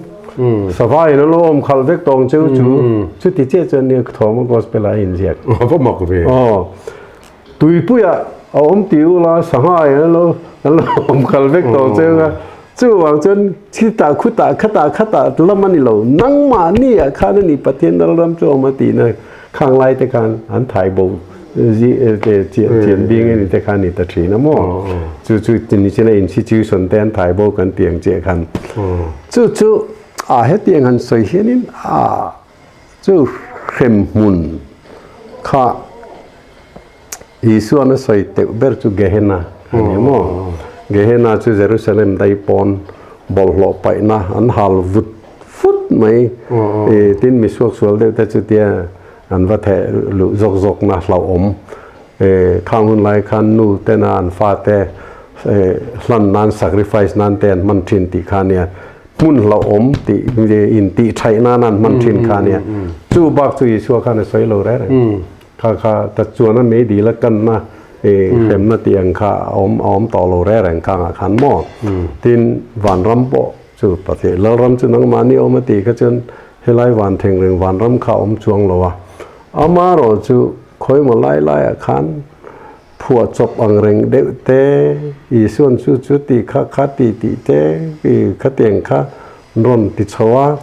sava in a lo awm khalh vek tawng cheu chu chuti chiah chuan nia thawm a gospel ah a inziak. A va mak ve. Aw. Tuipuiah a awm tih ula sangha in an lo an lo awm kal vek tawh che anga chuvang chuan khitah khutah khatah khatah lam a ni lo nangmahni ah khan a ni Pathian ral ram chu awm a tihna khang lai te khan an thai bo zi chian bing a ni te khan a ni ta thin a maw chu chu nichina institution te an thai bo kan tih ang chiah khan chu chu a hetiang han sawi hianin a Chu hremhmun kha Isuan a sawi teuh ber chu Gehenna a ni maw? Gehenna chu Jerusalem dai pawn bawlhhlawh paihna an hal vut vut mai. Tin mi suaksual deuh te chu tia an va theh luh zawk zawkna hlauhawm. Khang hun lai khan nu tena an fate hlan nan sacrifice nan te an hman thin tih kha nia. Hmun hlauhawm tih in tih thaih nan an hman thin kha nia. Chu bak chu Isua khan a sawi lo reng reng. Kha kha ta chuan a mei dil a kanna hremna tih ang kha a awm a awm tawh lo reng reng khangah khan maw. Tin vanram pawh chu Pathian Lalram chu nangmahni awm a tih kha chuan helai van thleng reng vanram kha a awm chuang lo a. Amaherawh chu khawimaw lai laiah khan Phuah chawp ang reng deuh te, Isuan chu chu ti kha kha ti tih te i khatiang kha an rawn ti chho a,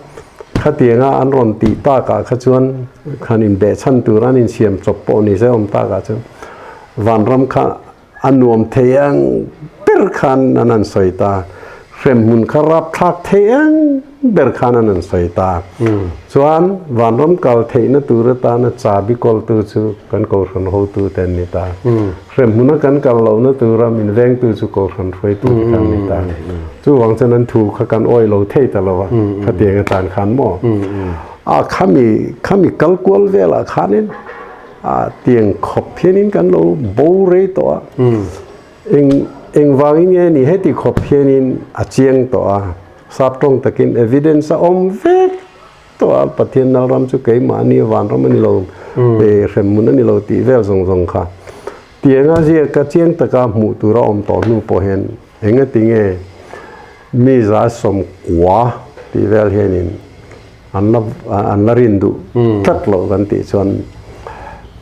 khatianga an rawn tih takah kha chuan khan inbehchhan tur an insiam chawp pawh ni se awm takah chuan vanram kha a nuam thei ang ber khan an han sawi ta, hremhmun kha rapthlak thei ang ber khan an an sawi ta. Chuan vanram kal theihna tur atana chabi kawltu chu kan kohhran hotu te an ni ta. Hremhmuna kan kal lohna tura min vengtu chu kohhran hruaitu te kan ni ta. Chuvang chuan an thu kha kan awih lo thei ta lo va, khatiang atan khan maw? A khami khami kal kual velah khanin a tiang khawp hianin kan lo bo rei tawh a. Eng engvangin nge ni heti khawp hianin a chiang tawh a, sap tawng takin evidence a awm vek tawh a, Pathian nal ram chu keimahni vanram a ni lo, hremhmun a ni lo tih vel zawng zawng kha. Tianga ziaka chiang taka hmuh tur a awm tawh hnu pawh hian engati nge mi 190 tih vel hianin an la an la rin duh tlat loh kan tih chuan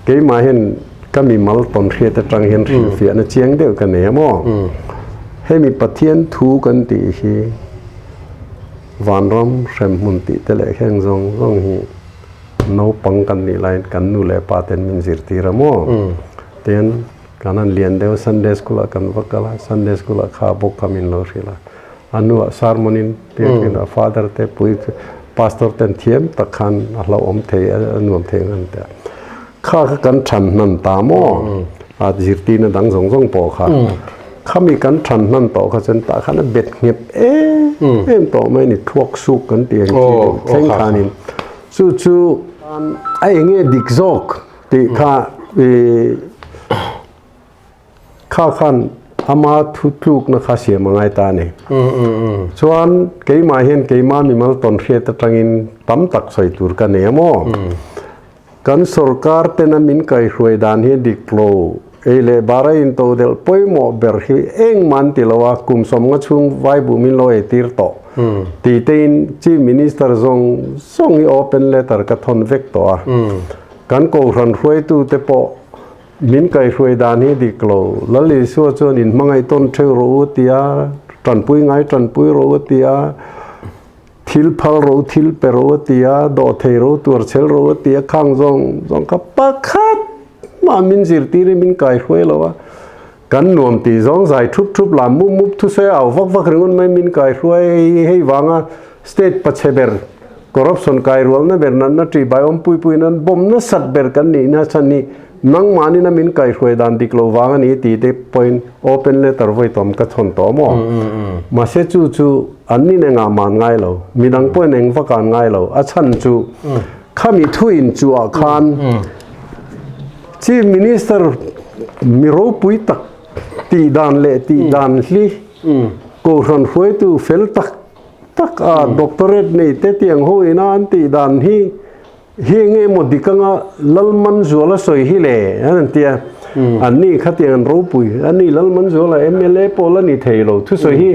keimah hian ka mimal tawn hriat atang hian hrilhfiahna chiang deuh ka nei a maw? Hemi Pathian thu kan tih hi vanram hremhmun tih te leh heng zawng zawng hi naupang kan nih laiin kan nu leh pa ten min zirtir a maw? Tin, kan han lian deuh Sunday school ah kan va kal a, Sunday school ah kha bawk kha min lo hrilh a. A hnuah sermon in biakin a father te pui pastor ten thiam tak khan a hlauhawm thei a nuam thei ang an ti a. Kha kha kan than hnan ta maw? A zirtirna dang zawng zawng pawh kha. Khami kan than hnan tawh kha chuan tah khan a bet nghet em em tawh mai a ni, thuak suk kan tih ang chi deuh thleng khanin. Chu chu a eng nge dik zawk tih kha ih Kha khan ama thu tlukna kha siam a ngai ta a ni. Chuan keimah hian keimah mimal tawn hriat atangin tam tak sawi tur ka nei a maw? Kan sorkar tena min kaihruai dan hi dik lo, ei leh bar a intodelh pawimawh ber hi engmah an ti lo a, kum 50 chhung vaibuh min lo eitir tawh tih tein Chief Minister zawng zawng hi open letter ka thawn vek tawh a. Kan kohhran hruaitute pawh Min kaihruai dan hi dik lo. Lal Isua chuan in hmangaih tawn theuh rawh u tia, tanpui ngai tanpui rawh u tia, thil phal rawh u, thil pe rawh u tia, dawh thei rawh u, tuar chhel rawh u tia khang zawng zawng kha pakhat mah min zirtir in min kaihruai lo a. Kan nuam tih zawng zai thup thup lam mup mup thusawi a au vak vak ringawt mai min kaihruai hei vanga state pachhe ber Corruption kai rualna ber natna ṭih bai awm pui pui nan bawm nasat ber kan nihna chhan hi nangmahnin a min kaihruai dan dik lo vang a ni tih te pawhin open letter vawi tawm ka chhawn tawh maw? Mahse chu chu an nin engah mah an ngai lo, midang pawhin eng vak ah an ngai lo. A chhan chu khami thuin chuah khan Chief Minister mi ropui tak tih dan leh tih dan hli Kohhran hruaitu fel tak Tak a, doctorate nei te tiang ho ina an tih dan hi hi enge emaw dik anga Lalmanzuala sawi hi le an an ti a, an ni kha tiang an ropui, a ni Lalmanzuala mla pawh la ni thei lo thusawi hi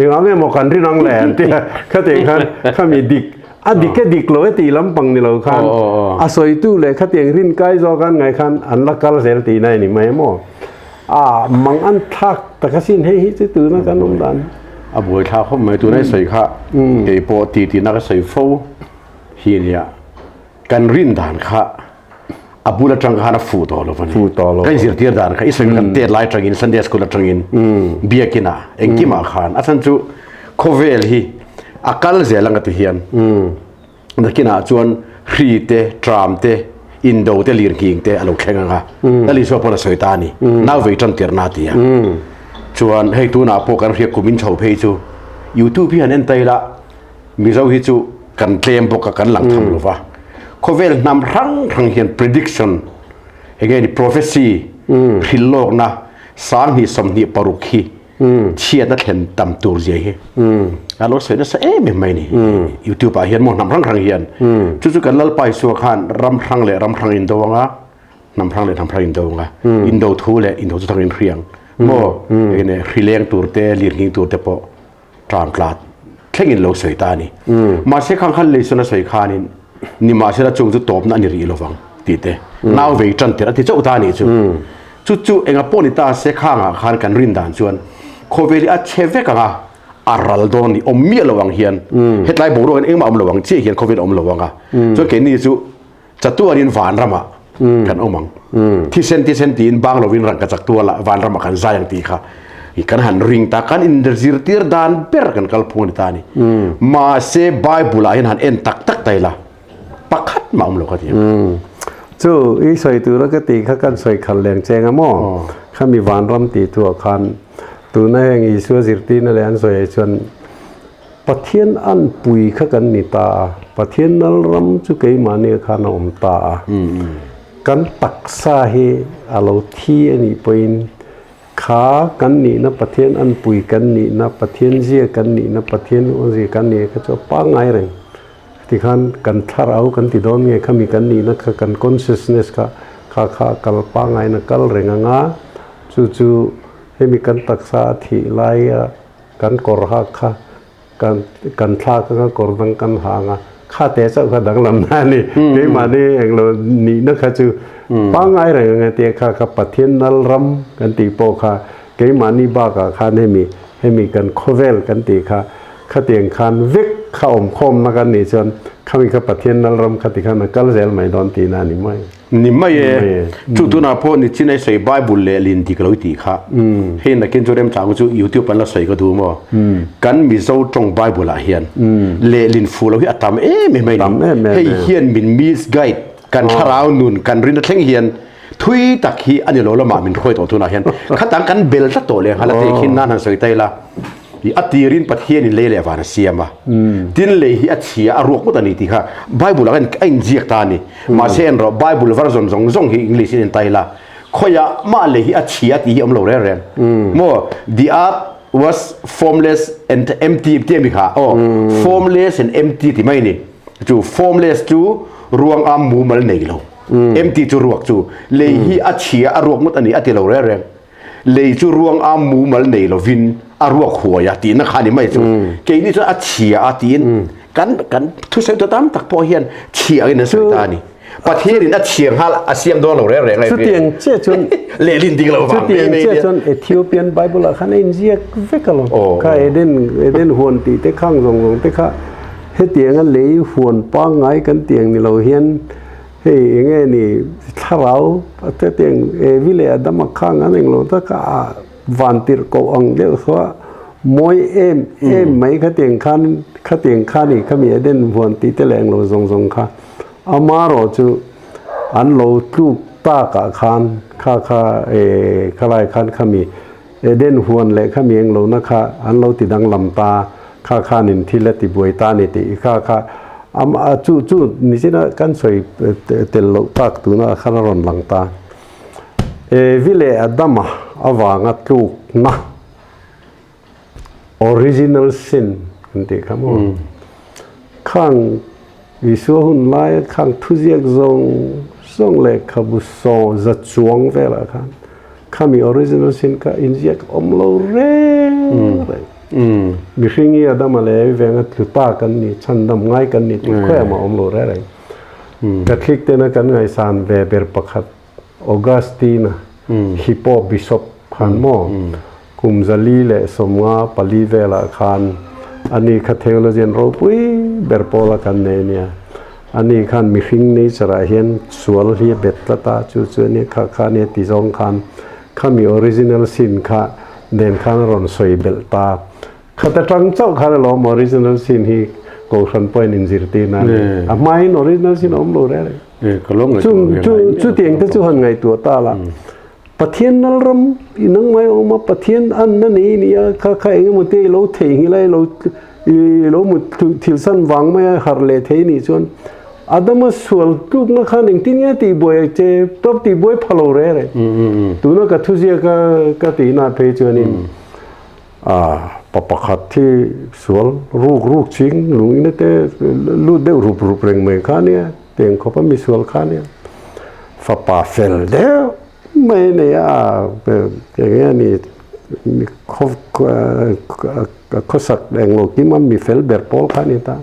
engah nge maw kan rin ang le an ti a, khatiang khan khami dik a dik e dik lo e tih lampang ni lo khan a sawitu leh khatiang rin kai zawk an ngaih khan an la kal zel tihna a ni mai maw. A mang an thlak tak asin hei hi chu tuna kan awm dan. A buai thlak khawp mai tuna i sawi kha kei pawh ti tihna ka sawi fo hi nia kan rin dan kha a bul atang khan a fuh tawh lo a ni. Fuh tawh lo. Kan zirtir dan kha i sawi kan tet lai atangin Sunday school atangin biakin ah engkimah khan a chhan chu khawvel hi a kal zel ang a ti hian. Nakinah chuan hri te, tram te, indo te, lirnghing te a lo thleng ang a. Lal Isua pawn a sawi ta a ni. Nau vei tan tirhna a ti a. Chuan hei tunah pawh kan hria kum in chho phei chu YouTube hi han en ta ila Mizo hi chu kan tlem bawk a, kan lang tham lo va. Khawvel hnam hrang hrang hian prediction eng nge ni prophecy hrilhlawkna 2026 hi chhiatna thlen tam tur zia hi a lo sawi nasa em em mai ni youtube ah hian maw hnam hrang hrang hian chu chu kan lalpa Isua khan ram hrang leh ram hrang in do anga hnam hrang leh hnam hrang in do anga indo thu leh indo chu thang in hriang maw enge hrileng tur te lirnghing tur te pawh tram tlat thleng in lo sawi ta a ni mahse khang khan leisun a sawi khanin nimahsela chung chu tawpna a ni rih lovang tih te nau vei tan tir a ti chauh ta a nih chu chu chu enga pawh ni ta se khangah khan kan rin dan chuan khawvel hi a chhe vek ang a a ral dawn ni awm miah lo ang hian hetlai boruak in engmah awm lo ang chiah hian khawvel awm lo ang a chuan keini chu Chatuanin vanramah kan awm ang. Thisen thisen tiin bang lovin rangkachak tualah vanramah kan zai ang tih kha. I kan han ring ta kan inzirtir dan ber kan kalphung a ni ta a ni. Mahse Bible ah hian han en tak tak ta ila pakhat mah awm lo ka ti ang. Chu i sawi tura ka tih kha kan sawi khalh leng cheng a maw? Khami vanram tih thuah khan tuna heng Isua zirtirna leh an sawi ah chuan Pathian an pui kha kan ni ta a, Pathian nal ram chu keimahni khan a awm ta a. Kan taksa hi a lo thi a nih pawhin kha kan nihna Pathian an pui kan nihna, Pathian zia kan nihna, Pathian awmzia kan nihna kha chu a pangngai reng. Tikhan kan thlarau kan ti dawn nge khami kan nihna kha kan consciousness kha kha kha a kal pangngaiin a kal reng ang a, chu chu hemi kan taksa a thih laia kan kawr hak kha kan kan thlak anga kawr dang kan ha anga kha te chauh kha danglam na a ni. Keimahni englo nihna kha chu pangngai reng anga tia kha kha Pathian nal ram kan tih pawh kha keimahni bakah khan hemi hemi kan khawvel kan tih kha khatiang khan vek kha awmkhawmna kan nih chuan khami kha Pathian nal ram kha tikhan a kal zel mai dawn tihna a ni mai. Ni mai e. Chu tunah pawh ni chin ai sawi Bible leh lin dik lo i tih kha. Hei nakin chu remchang chu YouTube an la sawi ka duh maw? Kan Mizo tawng Bible ah hian lehlin fuh lo hi a tam em em mai ni. Hei hian min misguide kan thlarau nun kan rin a thleng hian thui tak hi a ni lo lamah min hruai tawh tunah hian khatang kan bel tlat tawh leh nghal a tih khin nan han sawi ta ila. I a tirin Pathianin lei leh van a siam a, tin lei hi a chhia a ruak ngawt a ni tih kha Bible ah a inziak ta a ni. Mahse en rawh Bible version zawng zawng hi English in en ta ila khawiah mah lei hi a chhia tih hi a awm lo reng reng. Maw the earth was formless and empty tih a mi kha aw formless and empty ti mai a ni. Chu formless chu ruang a mumal nei lo, empty chu ruak chu lei hi a chhia a ruak ngawt a ni a ti lo reng reng. Lei chu ruang a mumal nei lovin a ruak huai a tihna kha a ni mai chu. Keini chuan a chhia a tiin kan kan thusawi ta tam tak pawh hian chhia angin an sawi ta a ni. Pathianin a chhia nghal a siam dawn lo reng reng a Chutiang chiah chuan lehlin ding lo vang Chutiang chiah chuan Ethiopian Bible ah khan a inziak vek alawm. Kha Eden Eden huan tih te khang zawng zawng te kha hetianga lei huan pangngai kan tih ang ni lo hian Hei enge ni thlarau te tiang Evi leh Adama khang an englo tak a vantirh koh ang deuh saw a mawi em em mai kha tiang khan kha tiang kha ni khami Eden huan tih te leh englo zawng zawng kha amarawh chu an lo tluk tak ah khan kha kha e khalai khan khami Eden huan leh khami englo na kha an lo ti danglam ta, kha khanin thil a ti buai ta ni tih kha kha a chu chu nichina kan sawi tel loh tak tuna khan a rawn lang ta. Evi leh Adama avanga tlukna, original sin kan tih kha maw? Khang Isua hun laia khang thuziak zawng zawng lehkhabu saw za chuang velah khan khami original sin kha inziak awm lo reng reng. Mihring hi Adama leh Evi venga tlu ta kan ni, chhandam ngai kan ni tih khawiah mah awm lo reng reng. Catholic tena kan ngaihsan ve ber pakhat Augustine-a Hippo Bishop khan maw kum 454 velah khan ani kha theologian ropui ber pawla kan nei ania. Ani khan mihring nature ah hian sual hi a bet tlat a, chu chu ania kha kha ania ti zawng khan khami original sin kha nen khan a rawn sawi belh ta. Khat atang chauh khan alawm original sin hi Kohhran pawhin inzirtir na a ni. A hmain original sin a awm lo reng reng. Chu chutiang te chu han ngaihtuah ta la. Pathian nal ram i nang mai awm a, Pathian an na nei ni a, kha kha eng emaw te i lo theihnghilh a, i lo i lo mut thil san vang mai a harh leh thei nih chuan Adama sual tlukna khan engtin nge tihbuai a che tawp tihbuai pha lo reng reng. Tuna ka thuziak a ka tihna phei chuanin Pa pakhat hi sual ruk ruk ching lung ina te lut deuh rup rup reng mai kha nia, tiang khawp a mi sual kha nia. Fapa fel deuh mai a nei a, eng nge ni mi khawsak englo kim a mi fel ber pawl kha a ni ta.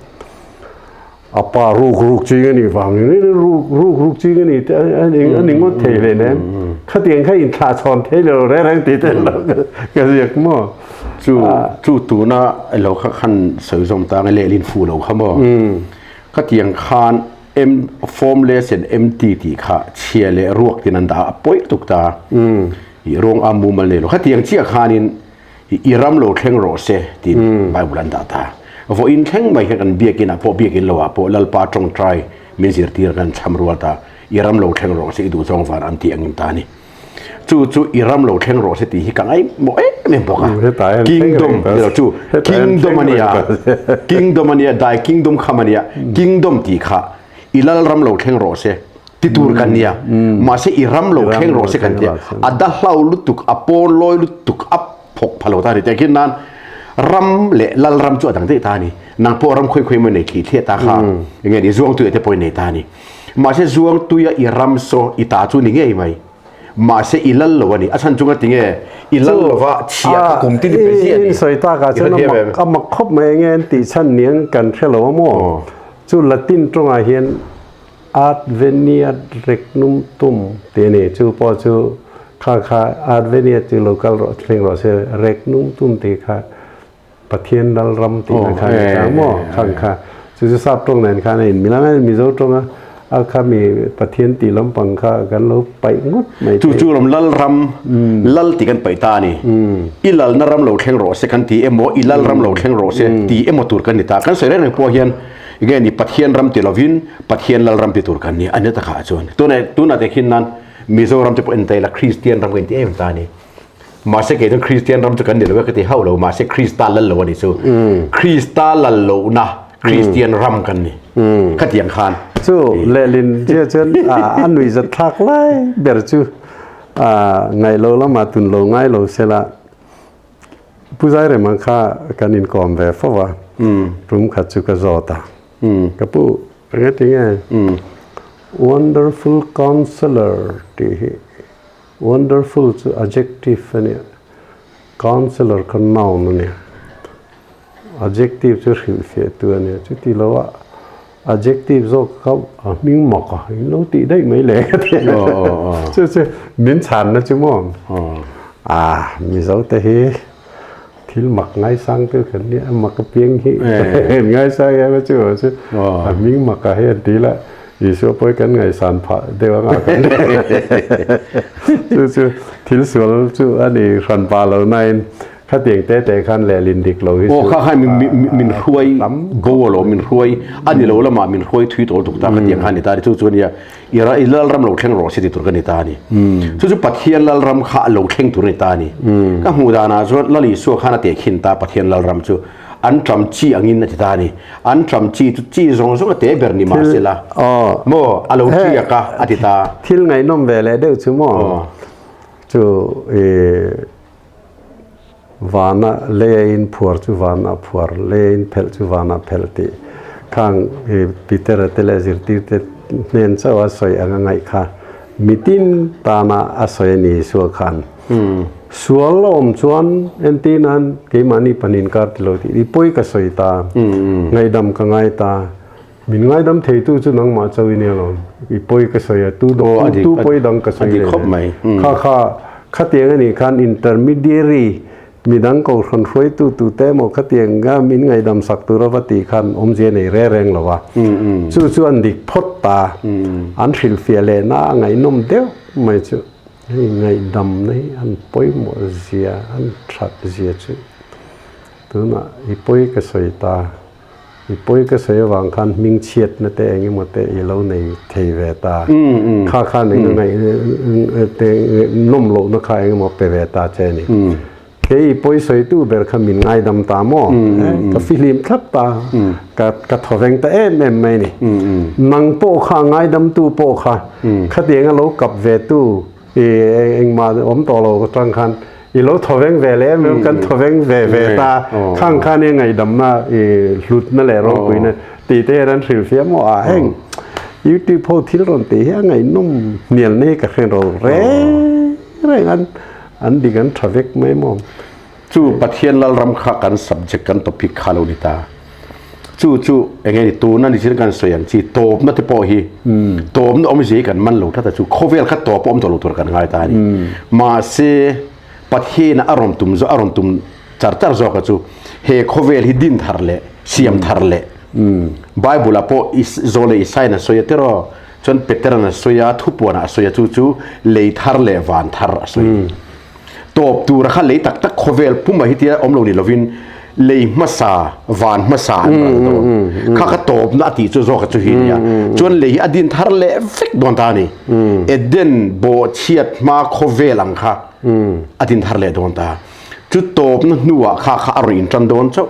A pa ruk ruk ching a nih vangin ruk ruk ruk ching a ni te a ni ngawt thei hle nen khatiang kha inthlah chhawn thei lo reng reng tih te lo ka ziak maw. Chu chu tuna lo kha khan sawi zawm ta nge lehlin fu lo kha maw. Khatiang khan M formless and empty tih kha chhia leh ruak tin an dah a pawi tuk ta. I rawng a mumal nei lo khatiang chiah khanin. I ram lo thleng rawh se tiin Bible an dah ta. Vawiin thleng mai hian kan biakin ah pawh biakin lo ah pawh Lalpa tawngtai min zirtir kan cham rual ta. I ram lo thleng rawh se i duhzawng van an tih angin ta a ni. Chu chu i ram lo thleng rawh se tih hi ka ngaihmawh em em bawk a. Kingdom ti lo chu kingdom a nia kingdom a nia dai kingdom kham a nia kingdom tih kha i lal ram lo thleng rawh se ti tur kan nia mahse i ram lo thleng rawh se kan tia a da hlau lutuk a pawn lawi lutuk a phawk pha lo ta ni tehkhin nan ram leh lal ram chu a dang daih ta ni nang pawh ram khawi khawi maw nei thli thliah ta kha enge ni zuang tuia te pawh i nei ta ni mahse zuang tuia i ram saw i ta chu ni ngei mai mahse i lal lo a ni a chhan chunga tinge i lal lova chhia kha kum tin i pe ziah ni in sawi tak ah chuan a mak khawp mai enge an tih chhan niang kan hre lo a maw chu Latin tawngah hian Adveniat regnum tum tih a ni. Chu pawh chu kha kha Adveniat chu lo kal rawh thleng rawh se, regnum tum tih kha Pathian lal ram tihna kha a ni ta maw? Khang kha chu chu sap tawng nen khan a inmil ang a, Mizo tawnga a kha mi Pathian tih lampang kha kan lo paih ngawt mai thei. Chu chu ram lal ram, lal tih kan paih ta a ni. I lalna ram lo thleng rawh se kan ti emaw, i lal ram lo thleng rawh se ti emaw tur kan ni ta. Kan sawi reng reng pawh hian Nge ni Pathian ram ti lovin Pathian lal ram ti tur kan ni a ni takah chuan tunah tunah te khin nan Mizoram te pawh en ta ila Kristian ram kan ti em ta a ni mahse kei chuan Kristian ram chu kan ni lo e ka ti hauh lo mahse Krista lal lo a ni chu Krista lal lohna Kristian ram kan ni khatiang khan chu lehlin zia chuan a nuihzat thlak lai ber chu ngaih lo lamah tun lo ngai lo sela Pu Zairema kha kan inkawm ve fo a, tum khat chu ka zawt a, ka pu enge tinge Wonderful Counselor tih hi, wonderful chu adjective a nia, counselor kha noun a nia, adjective chu hrilhfiah tu a nia, chuti lo a adjective zawk kha a hming mak a, in lo tih daih mai le ka ti a, chu chu min chhanna chu maw ah Mizo te hi thil mak ngaisang tu kan nia a mak apiang hi ngaisang em a chu chu a hming mak ah hian ti ila Isua pawh hi kan ngaihsan phah deuh anga kan chu chu thil sual chu a ni hran pah lo nain Khatiang te te khan lehlin dik lo hi chu. Aw kha khan min hruai bo alawm min hruai a ni lo lamah min hruai thui tawh tuk ta khatiang khan ni ta a ni chu chu ania i lalram lo thleng rawh se ti tur ka ni ta a ni chu chu Pathian lalram kha a lo thleng tur a ni ta a ni ka hmuh danah chuan Lal Isua khan a tehkhin ta Pathian lalram chu an ṭam chi angin a ti ta a ni an ṭam chi chu chi zawng zawng a te ber ni mahsela maw a lo ṭiak a a ti ta. Thil ngaihnawm ve leh deuh chu maw chu i Vana lei in phuar chu vanah phuar, lei in phelh chu vanah phelh tih khang i Peter-a te leh zirtirte hnen chauh a sawi anga ngaih kha mitin tana a sawi a ni Isua khan. Sual a awm chuan entir nan keimahni panin kar ti lo tih i pawi ka sawi ta, ngaihdam ka ngai ta, min ngaidam theitu chu nangmah chauh i nia lo, i pawi ka sawi a, tu tu pawi dang ka sawi leh nen. Kha kha khatiang a nih khan intermediary midang kohhran hruaitu tute emaw khatiang a min ngaidam sak tur ava tih khan awmzia nei reng reng lo a. Chu chu an dik phawt ta, an hrilhfiah lehna a ngaihnawm deuh mai chu hei ngaihdamna hi an pawimawh zia, an that zia chu tunah i pawi ka sawi ta. I pawi ka sawi avang khan hming chhiatna te eng emaw te i lo nei thei ve ta. Kha khan eng ngaih te nawm lohna kha eng emaw pe ve ta che a ni. Kei i pawi sawitu ber kha min ngaidam ta maw? Ka fihlim thlap ta. Ka ka thawveng ta em em mai a ni. Nang pawh kha ngaidamtu pawh kha khatiang a lo kap ve tu I engmah awm tawh lo atang khan i lo thawveng ve leh em em kan thawveng ve ve ta khang khan i ngaihdamna i hlutna leh ropuina tih te hian an hrilhfiah maw a heng YouTube ho thil rawn tih hi a ngaihnawm hnial na hi ka hre ro reng reng an an dik an tha vek mai maw. Chu Pathian Lalram kha kan subject kan topic kha lo ni ta. Chu chu enge ni tuna ni chin kan sawi ang chi tawpna te pawh hi tawpna awmzia hi kan man lo tlat a chu khawvel kha tawp a awm tawh lo tur kan ngai ta a ni. Mahse Pathian a rawn tum zawk a rawn tum char char zawk a chu he khawvel hi din thar leh siam thar leh Bible ah pawh Zawle Isaiah a sawi a tiraw chuan Peteran a sawi a thupuan ah a sawi a chu chu lei thar leh van thar a sawi. Tawp tura kha lei tak tak khawvel pumah hi tia awm lo ni lovin lei hmasa van hmasa an ral dawn. Kha kha tawpna a tih chu zawk a chu hi nia. Chuan lei hi a din thar leh vek dawn ta a ni. Eden bawhchhiat hma khawvel ang kha a din thar leh dawn ta. Chu tawpna hnuah kha kha a rawn intan dawn chauh.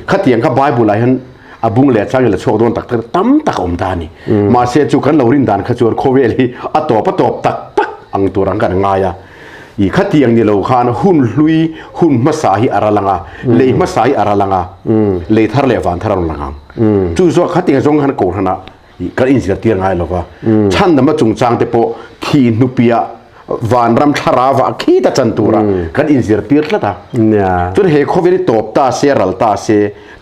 Khatiang kha Bible ah hian a bung leh chang in la chhuak dawn tak tak tam tak a awm ta a ni. Mahse chu kan lo rin dan kha chuan khawvel hi a tawp a tawp tak tak ang tur ang kan ngai a. I khatiang ni lo khan hun hlui hun hmasa hi a ral ang a, lei hmasa hi a ral ang a, lei thar leh van thar a rawn lang ang. Chu zawk khatiang zawng khan kohhranah kan inzirtir ngai lo va. Chhandamna chungchang te pawh thi hnupiah vanram thlarau ah khita chan tura kan inzirtir tlat a. Chuan he khawvel hi tawp ta se, ral ta se,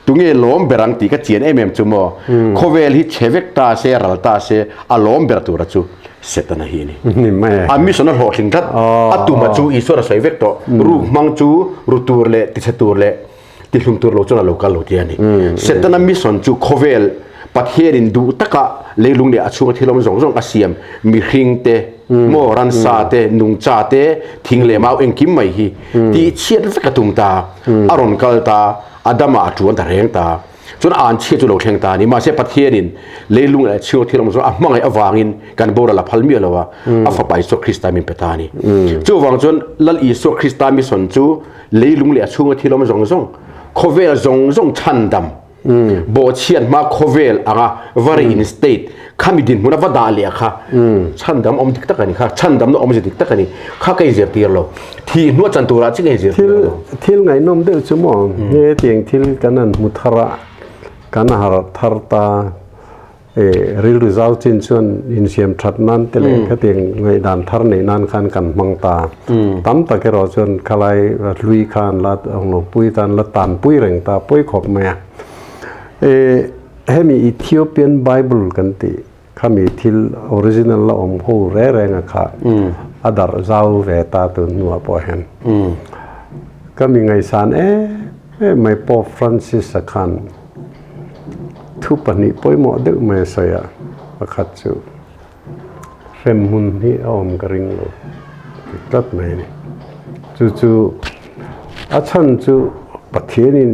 tunge lawm ber ang tih ka chian em em chu maw? Khawvel hi chhe vek ta se, ral ta se, a lawm ber tura chu Setana hi a ni. A mission a hlawhtling tlat. A tuma chu Isuan a sawi vek tawh. Ruk hmang chu ru tur leh tichhe tur leh tihlum tur lo chuan a lo kal lo tih a ni. Setana mission chu khawvel Pathianin duh taka leilung leh a chhunga thil awm zawng zawng a siam mihring te, maw ransa te, nungcha te, thing leh mau engkim mai hi tihchhiat vek a tum ta. A rawn kal ta, Adama a tuan ta reng ta. Chuan a anchhia chu lo thleng ta a ni. Mahse Pathianin leilung leh a chhunga thil awm zawng a hmangaih avangin kan boral a phal miah lo a, a fapa Isua Krista min pe ta a ni. Chuvang chuan Lal Isua Krista mission chu Leilung leh a chhunga thil awm zawng zawng, khawvel zawng zawng chhandam, bawhchhiat hma khawvel anga va reinstate, khami dinhmuna va dah leh kha chhandam awm dik tak a ni kha, chhandamna awmzia dik tak a ni kha ka inzirtir lo. Thih hnuah chan turah chiah ka inzirtir lo. Thil ngaihnawm deuh chu maw, hetiang thil kan han hmu thar a, kan harh thar ta. Rilru zau chin chuan insiam that nan te leh khatiang ngaihdan thar neih nan khan kan hmang ta. Tam tak erawh chuan khalai hlui khan la awnglo pui tan la tanpui reng ta pawi khawp mai a. Hemi Ethiopian Bible kan tih khami thil original la awm ho re reng a kha a darh zau ve ta tun hnuah pawh hian. Ka mi ngaihsan em em mai Pope Francis-a khan Thu pahnih pawimawh deuh mai a sawi a, pakhat chu hremhmun hi a awm ka ring lo ti tlat mai a ni. Chu chu a chhan chu Pathianin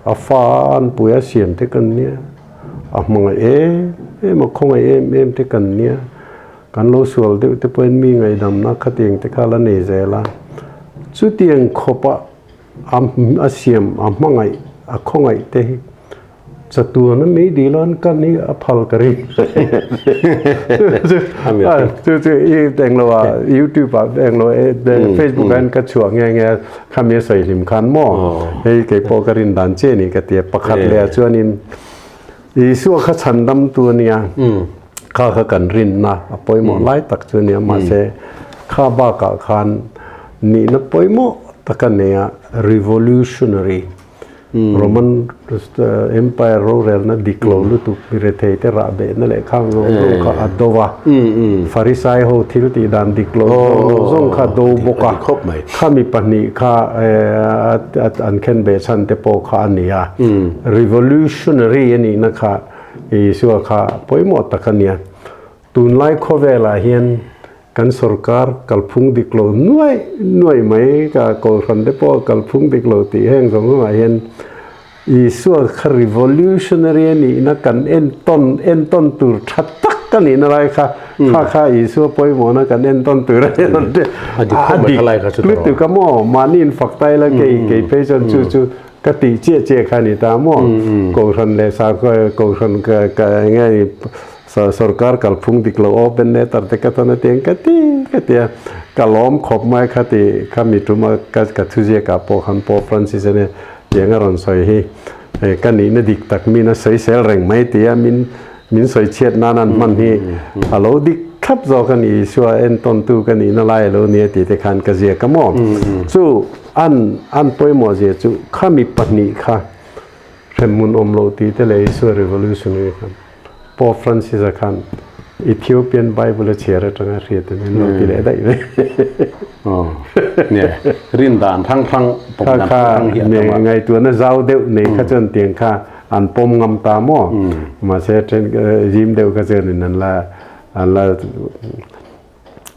a fa an pui a siam te kan nia, a hmangaih em em a khawngaih em em te kan nia, kan lo sual deuh te pawhin mi ngaihdamna khatiang te kha la nei zel a, chutiang khawpa A siam, a hmangaih, a khawngaih te hi chatuan a mei dil a an kan hi a phal ka ring. Chu chu i englo ah YouTube ah englo Facebook ah hian ka chhuah nghe nghe a khami a sawi hlim khan maw hei kei pawh ka rin dan che ni ka ti a pakhat leh ah chuanin Isua kha chhandam tu a nia kha kha kan rinna a pawimawh lai tak chu a nia mahse kha bakah khan nihna pawimawh tak a nei a revolutionary Roman Empire rorelna dik lo lutuk mi rethei te rah behna leh khang zawng zawng kha a do a Pharisai ho thil tih dan dik lo zawng zawng kha a do bawk a khami pahnih kha an khen beh chhan te pawh kha a ni a revolutionary a nihna kha Isua kha pawimawh tak a nia tunlai khawvelah hian Kan sorkar kalphung dik lo nuaih nuaih mai ka Kohhran te pawh kalphung dik lo tih heng zawng zawngah hian Isua kha revolutionary a nihna kan entawn entawn tur tha tak a nihna lai kha kha kha Isua pawimawhna kan entawn tur a ni rawn ti A dik khawp mai kha lai kha chu tawh. Lutuk a maw mahni in fak ta ila kei kei phei chuan chu chu ka tih chiah chiah kha a ni ta maw Kohhran leh sakhaw Kohhran ka ka eng nge ni Sorkar kalphung dik lo open letter te ka tawn a tiang ka ti ka ti a, ka lawm khawp mai kha ti kha mi tuma ka ka thuziak ah pawh khan Pope Francis a nia tiang a rawn sawi hi hei ka nihna dik tak min a sawi sel reng mai ti a min min sawi chhiat nan an hman hi a lo dik thlap zawk a ni Isua entawn tu ka nihna lai a lo nia tih te khan ka ziak a maw chu an an pawimawh zia chu khami pahnih kha hremhmun awm loh tih te leh Isua revolutionary khan Pope Francis-a khan Ethiopian Bible a chhiar atanga hriat in an lo ti leh daih mai. Aw, nge, rin dan hrang hrang, pawm dan hrang hrang hi a tam a. Ngaihtuahna zau deuh nei kha chuan tiang kha an pawm ngam ta maw? Mahse then zim deuh kha chuanin an la an la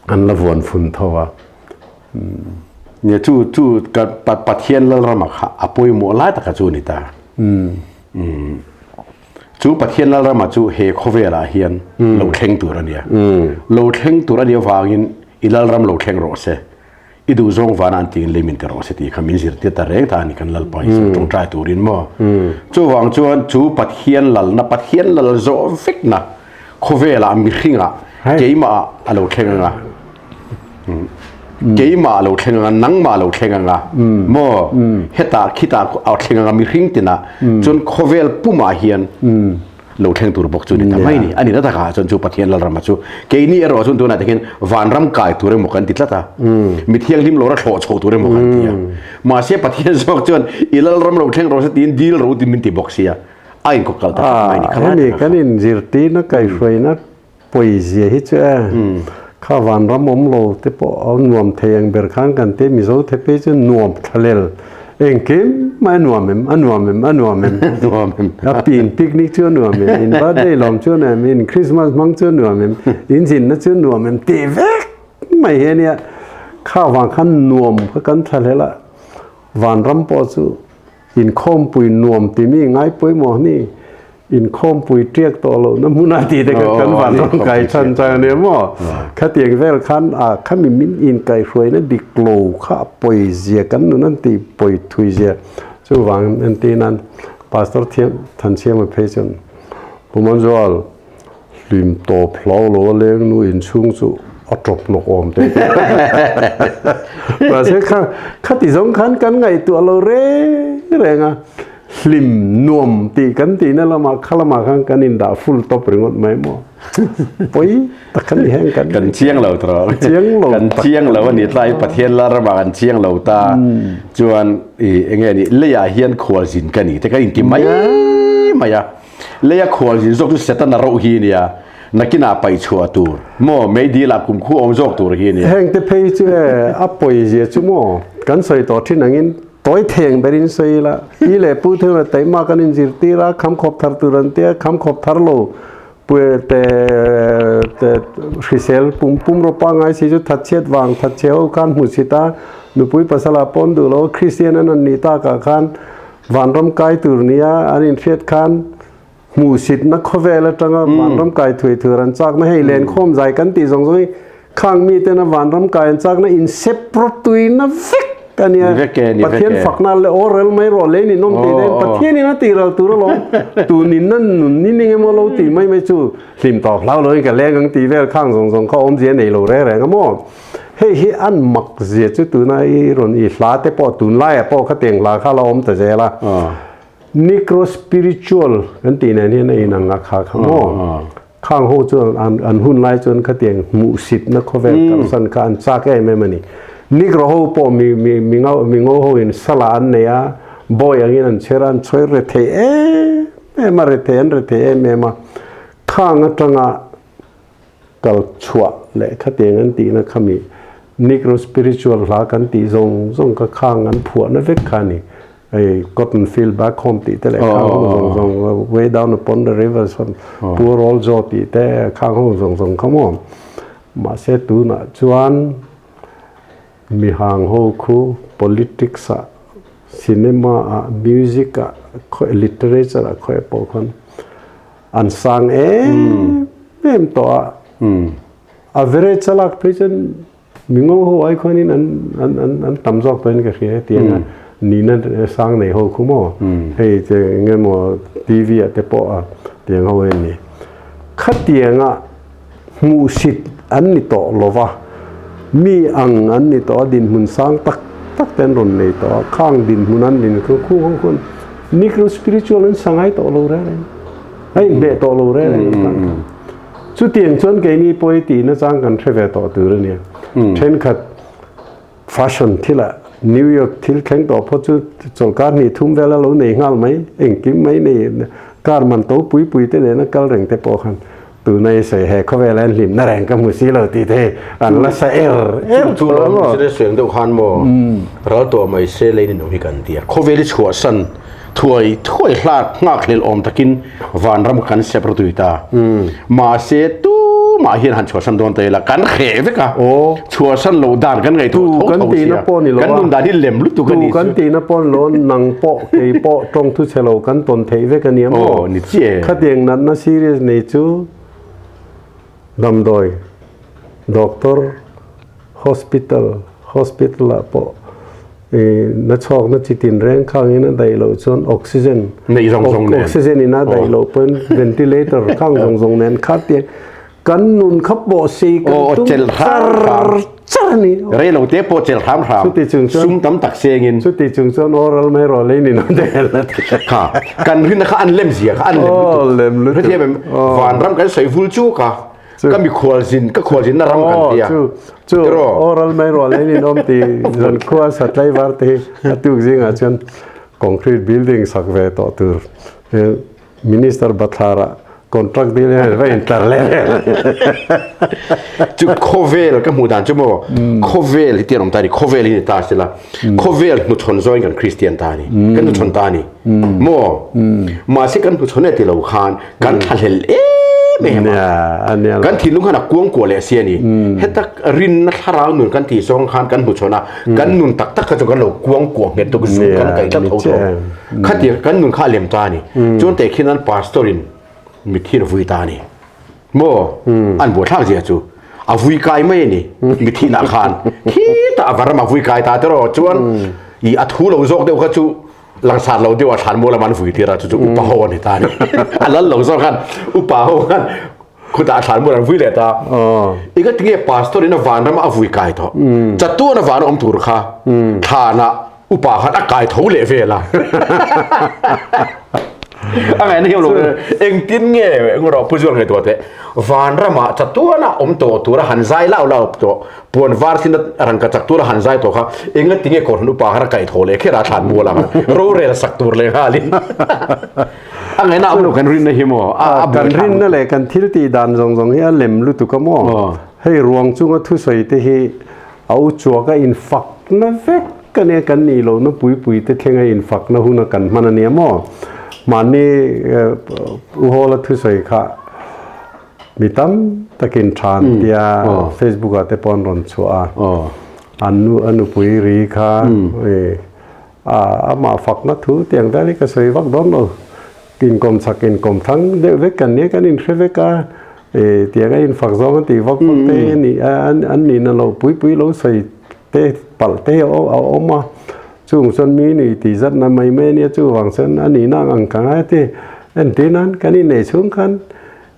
an la vuan fun tho a. Nia chu chu ka Pathian Lalrama kha a pawimawh lai taka chu a ni ta. Chu Pathian Lalrama chu he khawvelah hian lo thleng tur a nia. Lo thleng tur a nih avangin i Lalram lo thleng rawh se, i duhzawng vana an tiin lei min ti rawh se tih kha min zirtir ta reng ta a ni kan Lalpa hi chu tawngtai turin maw. Chuvang chuan chu Pathian Lalna, Pathian Lal zawh vekna khawvelah mihringah keimahah a lo thleng anga. Keimah lo thleng anga, nangmah lo thleng anga, maw hetah khitah a thleng anga mihring tinah chuan khawvel pumah hian lo thleng tur bawk chu ni ta mai ni. A ni na takah chuan chu Pathian Lalrama chu keini erawh chuan tunah te hian vanram kai tur emaw kan ti tlat a, mi thianghlim lawra thlawh chhoh tur emaw kan ti a. Mahse Pathian zawk chuan i Lalram lo thleng rawh se tiin dil ro tin min ti bawk sia, a inkawp kal ta tlat mai ni. Hemi kan inzirtirna kaihhruaina Pawizia hi chu e, kha vanram awm lo te pawh a nuam thei ang ber khan kan ti, Mizo the phei chu nuam thlalel engkim mai a nuam em, a nuam em, a nuam em, nuam em, a pin picnic chu a nuam em, in birthday lawm chu a nuam em, in Christmas hmang chu a nuam em, in zinna chu a nuam em tih vek mai hi a nia, kha vang khan nuam kha kan thlahlel a, vanram pawh chu inkhawmpui nuam timi ngai pawimawh ni. Inkhawmpui tiak tawh lohna hmuna tih te kha kan van rawn kai chhan chang a nia maw? Khatiang vel khan a khami min inkaihhruaina dik lo kha a pawi zia kan nun an tih pawi thui zia chuvang entir nan Pastor Thiam Thansiama phei chuan Pu Manzual hlim tawp hlau lo a leng nu inchhung chu a tawp hnawk awm teh teh mahse kha khati zawng khan kan ngaihtuah lo reng reng a. Hlim nuam tih kan tihna lamah kha lamah khan kan indah full top ringawt mai maw? Pawi tak a ni heng kan Kan chiang lo tawh. Chiang lo Kan chiang lo a ni tlai Pathian la ramah kan chiang lo ta. Chuan i enge ni leiah hian khualzin ka ni te ka inti mai mai a. Leia khualzin zawk chu Setana roh hi nia. Nakinah paih chhuah tur maw meidil ah kumkhu awm zawk tur hi nia. Heng te phei chu e a pawizia chu maw kan sawi tawh thin angin Tawi theng berin sawi ila, pi leh pu thil leh taihma kan inzirtir a, kham khawp thar tur an tia, kham khawp thar lo pui te te hrisel pum pum rawh pangngai si chu thatchhiat vang thatchhe ho khan hmu chhit a, nupui pasal ah pawn duh lo, Kristian an an nih takah khan vanram kai tur nia an inhriat khan hmuhsitna khawvel atanga vanram kai thui thur an chakna hei lenkhawm zai kan tih zawng zawng hi khang miten a vanram kai an chakna in seprawtuina vek a nia Pathian fakna leh aw rel mai rawh lei ninawm tih dahin Pathian in a tih ral tur alawm tunin na nun ni ning emaw lo tih mai mai chu hlim tawp hlau loin ka leng ang tih vel khang zawng zawng kha awmzia nei lo reng reng a maw hei hi an mak zia chu tuna i rawn i hla te pawh tunlaiah pawh khatiang hla kha la awm ta zel a. Negro spiritual kan tih nen hian a inang a kha kha maw? Khang ho chuan an an hun lai chuan khatiang hmuhsitna khawvel kalsan kha an chak em em a ni. Negro ho pawh mi mi mi ngo mi ngo ho in sala an nei a, bawi angin an chher a, an chhawi rethei em em a, rethei an rethei em em a. Khang atanga kal chhuah leh khatiang an tihna kha mi Negro spiritual hla kan tih zawng zawng kha khang an phuahna vek kha a ni. Hei cotton field back home tih te leh khang ho zawng zawng way down upon the river sawn poor old Joe tih te khang ho zawng zawng kha maw. Mahse tunah chuan mihang ho khu politics ah cinema ah music ah literature ah khawi pawh khawn An sang em em tawh a, average a lak phei chuan mi ngo ho ai khuanin an an an an tam zawk tawhin ka hria hetiang a nihna sang nei ho khu maw hei che eng emaw TV ah te pawh a tiang ho hi an ni. Khatianga hmuhsit an ni tawh lo va, mi ang an ni tawh a dinhmun sang tak tak te an rawn nei tawh a, khang dinhmun an din khu khu ho khuan Negro spiritual an sangai tawh lo reng reng a inhmeh tawh lo reng reng ang khan. Chutiang chuan keini pawi tihna chang kan hre ve tawh tur a nia. Thenkhat fashion thilah New York thil thleng tawh phawt chu chawlhkar hnih thum vel a lo nei nghal mai, engkim mai nei car man to pui pui te nena kal reng te pawh khan tuna i sawi he khawvel an hlimna reng ka hmu si lo tih te hi an la sa er er Chu lo maw? Chu suang deuh khan maw ral tawh mai se lei ni hi kan ti a, khawvel i chhuahsan thuai thuai hlak nghak hlel awm takin vanram kan sep ru tui ta. Mahse tu mah hian han chhuahsan dawn ta ila kan hreh vek a chhuahsan loh dan kan ngaihtuah tho tho sia kan nun dan hi lem lutuk a nih chu kan tihna pawh ni lo nang pawh kei pawh tawng thu chhe lo kan tawn theih vek a nia maw ni chiah e khatiang natna serious nei chu damdawi doctor hospital hospital ah pawh Na chhuak na chi tin reng khang in a daih loh chuan oxygen Neih zawng zawng nen. Oxygen in a daih loh pawhin ventilator khang zawng zawng nen kha tia kan nun kha pawh sei kan tum char char a ni. Rei lo te pawh chelh hram hram. Chuti chung chuan sum tam tak seng in. Chuti chung chuan oral mai rawh lei nin an daih la ti. Kha kan rinna kha an lem zia kha an lem lutuk. Lem lutuk. Hrethiam em vanram kan sawi vul chuk a. Ka mi khualzin ka khualzin na ram kan tia. Chu chu oral mai rual in in awm ti zan khua satlai var te hi a tuk zingah chuan concrete building sak ve tawh tur minister bathlara contract deal hian va in tlar leh vel. Chu khawvel ka hmuh dan chu maw khawvel hi tian awm ta ni khawvel hi ni ta sela khawvel hnuchhawn zawin kan Christian ta ni kan hnuchhawn ta ni maw mahse kan hnuchhawn e ti lo khan kan thlahlel em em a kan thinlung khan a kuang kuah leh si a ni heta rinna thlarau nun kan tih zawng khan kan hmuchhawn a kan nun tak tak kha chu kan lo kuang kuah nghet tuk zu kan kaih tlat tho tho khatia kan nun kha a lem ta a ni chuan teh khian an pastor in mitthi an vui ta a ni maw an buaithlak zia chu a vui kai mai a ni mitthi nah khan khitah a varam a vui kai ta tiraw chuan i a thu lo zawk deuh kha chu Langsar lo deuh a thlan mual an vui tir a chu chu upa ho ani ta ni a lal lo zawk khan upa ho khan khutah thlan mual an vui leh ta inga tinge pastor in a vanram a vui kai tawh chatuan a van awm tur kha thlanah upa khan a kai tho leh vel a a ngaihna hian lo engtin nge engro pu zual ngaihtuah teh vanramah chatuana awm tawh tura han zai lau lau tawh Puan var sin a rangka chak tur a han zai tawh kha enga tinge kawrhun upa khan a kaih thaw leh kher a thlan mual ang a rorel sak tur leh nghalin a ngaihna awm lo kan rinna hi maw a kan rinna leh kan thil tih dan zawng zawng hi a lem lutuk a maw hei ruang chunga thusawi te hi a u chuak a infakna vek a nia kan nih lohna pui pui te thlenga infakna huna kan hman a nia maw mahni u Hawla thusawi kha Mi tam takin than tia Facebook ah te pawh an rawn chhuah a, an nu a nupui ri kha amah fakna thu tiang vel hi ka sawi vak dawn lo, inkawm chak inkawm thang deuh vek kan nia kan inhre vek a, tiang a infak zawng an tih vak vak te hi an nihna lo pui pui lo sawi te palh te hi a awm a, chung chuan mi nui tih zatna mai mai a nia chuvang chuan a nihna ang ka ngai a ti, entir nan kan inneih chhung khan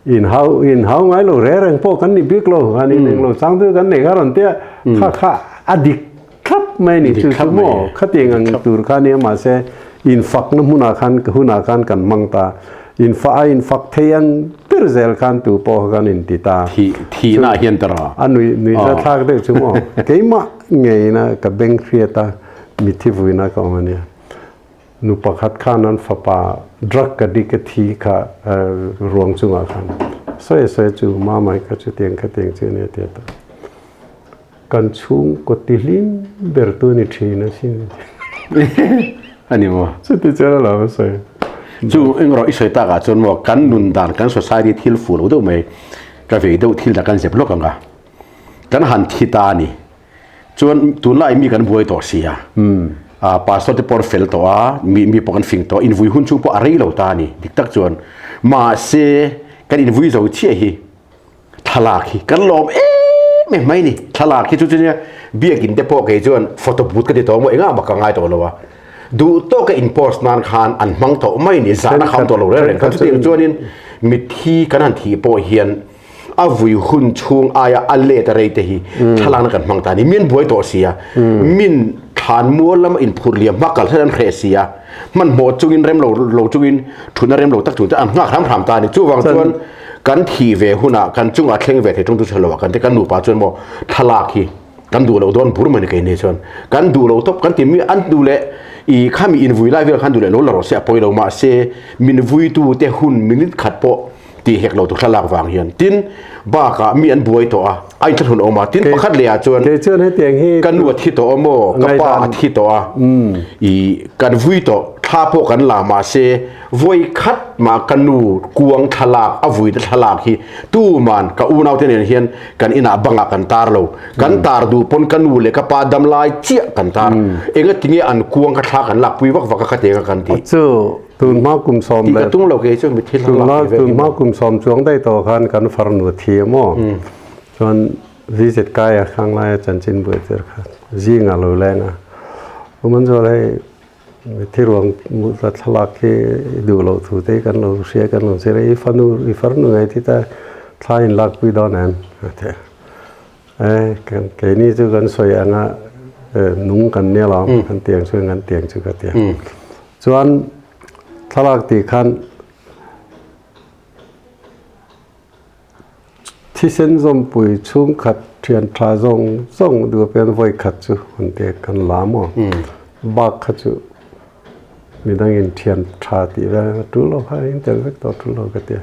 In hau in hau ngai lo reng reng pawh kan ni bik lo han in eng lo chang chu kan nei kha rawn tia kha kha a dik thlap mai ni chu chu maw khatiang ang tur kha nia mahse in fakna hmunah khan hunah khan kan hmang ta in fa a in fak thei ang ber zel khan tu pawh khan in ti ta thi thihna hian ta ra a nui nui za thlak deuh chu maw keimah ngeina ka beng hriat a mithi vuina ka awm ania Nu pakhat khan an fapa drug addict a thi kha ruang chungah khan sawi sawi chu mamai kha chutiang khatiang chu ania ti a ta. Kan chhungkaw tihlim ber tu ni thin a sin. Ani maw? Chuti chuan a lo sawi. Chu engrawh i sawi takah chuan maw kan nun dan kan society thil fuh lo deuh mai ka vei deuh thil dah kan zep lawk ang a. Kan han thi ta a ni. Chuan tunlai mi kan buai tawh sia. A pastor te pawh an fel tawh a, mi mi pawh kan fing tawh, invui hun chu pawh a rei lo ta a ni dik tak chuan. Mahse kan invui zo chiah hi thlalak hi kan lawm em em mai ni. Thlalak hi chu chu nia biakin te pawh kei chuan photo booth ka ti tawh maw engah mah ka ngai tawh lo a. Duh tawka in post nan khan an hmang tawh mai ni zahna kham tawh lo reng reng kha. Chutiang chuanin mitthi kan han thih pawh hian a vui hun chhung aia a let a rei te hi thlalakna kan hmang ta a ni. Min buai tawh si a, min thlan mual lama inphurh liam hma kal hret an hreh si a, hmanhmawh chungin rem lo lo chungin thutna rem lo tak chung te an nghak hram hram ta a ni. Chuvang chuan kan thih ve hunah kan chungah thleng ve thei ṭawng chu chhe lo ah kan ti kan nupa chuan maw thlalak hi kan duh loh dawn bur mai ni kei ni chuan kan duh lo tawp kan ti mi an duh leh i khami invui lai vel khan duh leh lo la rawh se a pawi lo mahse min vuitu te hun minute khat pawh tih hek lo tu thlalak vang hian tin bakah mi an buai tawh a a inthlahrun awm a tin pakhat leh ah chuan kei chuan hetiang hi ka nu a thi tawh a maw ka pa a thi tawh a i kan vui tawh. Thla pawh kan la mahse vawi khat mah ka nu kuang thlalak a vuite thlalak hi tuman ka unaute nen hian kan inah bangah kan tar lo. Kan tar duh pawn ka nu leh ka pa dam lai chiah kan tar. Engatinge an kuang ka thla kan lakpui vak vak a ka teng a kan ti. Chu tunhma kum sawm leh. Tih ka tum lo kei chu mitthi thla lak ve. Tunhma kum sawm chuang daih tawh khan kan farnu a thi a maw? Chuan VZK a khang laia chanchin buai tir kha zingah lo leng a. Uman chuan hei Mitthi ruang mutla thlalak hi i duh loh thu te hi kan lo hria kan lo zir a, i fanu i farnu ngei thi ta thla in lakpui dawn em? A ti a. E kan keini chu kan sawi anga nung kan nia lo kan tiang chu kan tiang chu ka ti a. Chuan thlalak tih khan Thisen zawmpui chhungkhat thian tha zawng zawng duh apian vawi khat chu an ti kan la maw? Bak kha chu midangin thian tha tih vel a tul lo kha in tel vek tawh tul lo ka ti a.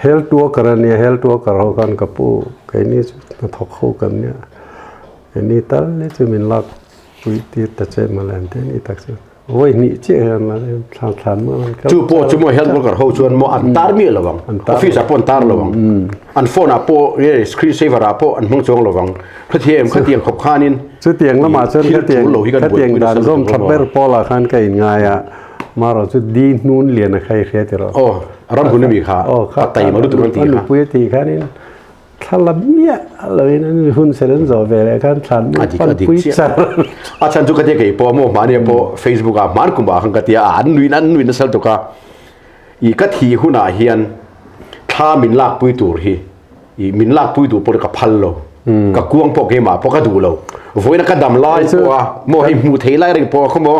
Health worker a nia, health worker ho khan ka pu keini chu hnathawk ho kan nia, keini tal hi chu min lak pui tir ta che mawle an ti a ni tak chu. Vawi hnih chiah hian la thlan thlan maw an kal. Chu pawh chu maw health worker ho chuan maw an tar miah lo ang. Office ah pawh an tar lo ang. An phone ah pawh screen saver ah pawh an hmang chuang lo ang. Khatiang khatiang khawp khanin Chutiang lamah chuan khatiang khatiang dan zawm tha ber pawlah khan ka inngai a. Marawh chu di hnun lian a kha i hria tiraw. Aw ram hun ami kha. Aw kha taima lutuk an ti kha. A nupui a tih khanin Thla la miah lo in an hun ser an zawh ve leh khan thlan A dik a dik chiah. A chhan chu ka tia kei pawh maw hmani pawh Facebook ah hman kum ah khan ka tia an nuin an nuin nasal tuk a. I ka thi hunah hian thla min lak pui tur hi i min lak pui duh pawh ka phal lo. Ka kuang pawh keimah pawh ka duh lo. Vawiin a ka dam lai pawh a maw hei hmuh thei lai reng pawh a khaw maw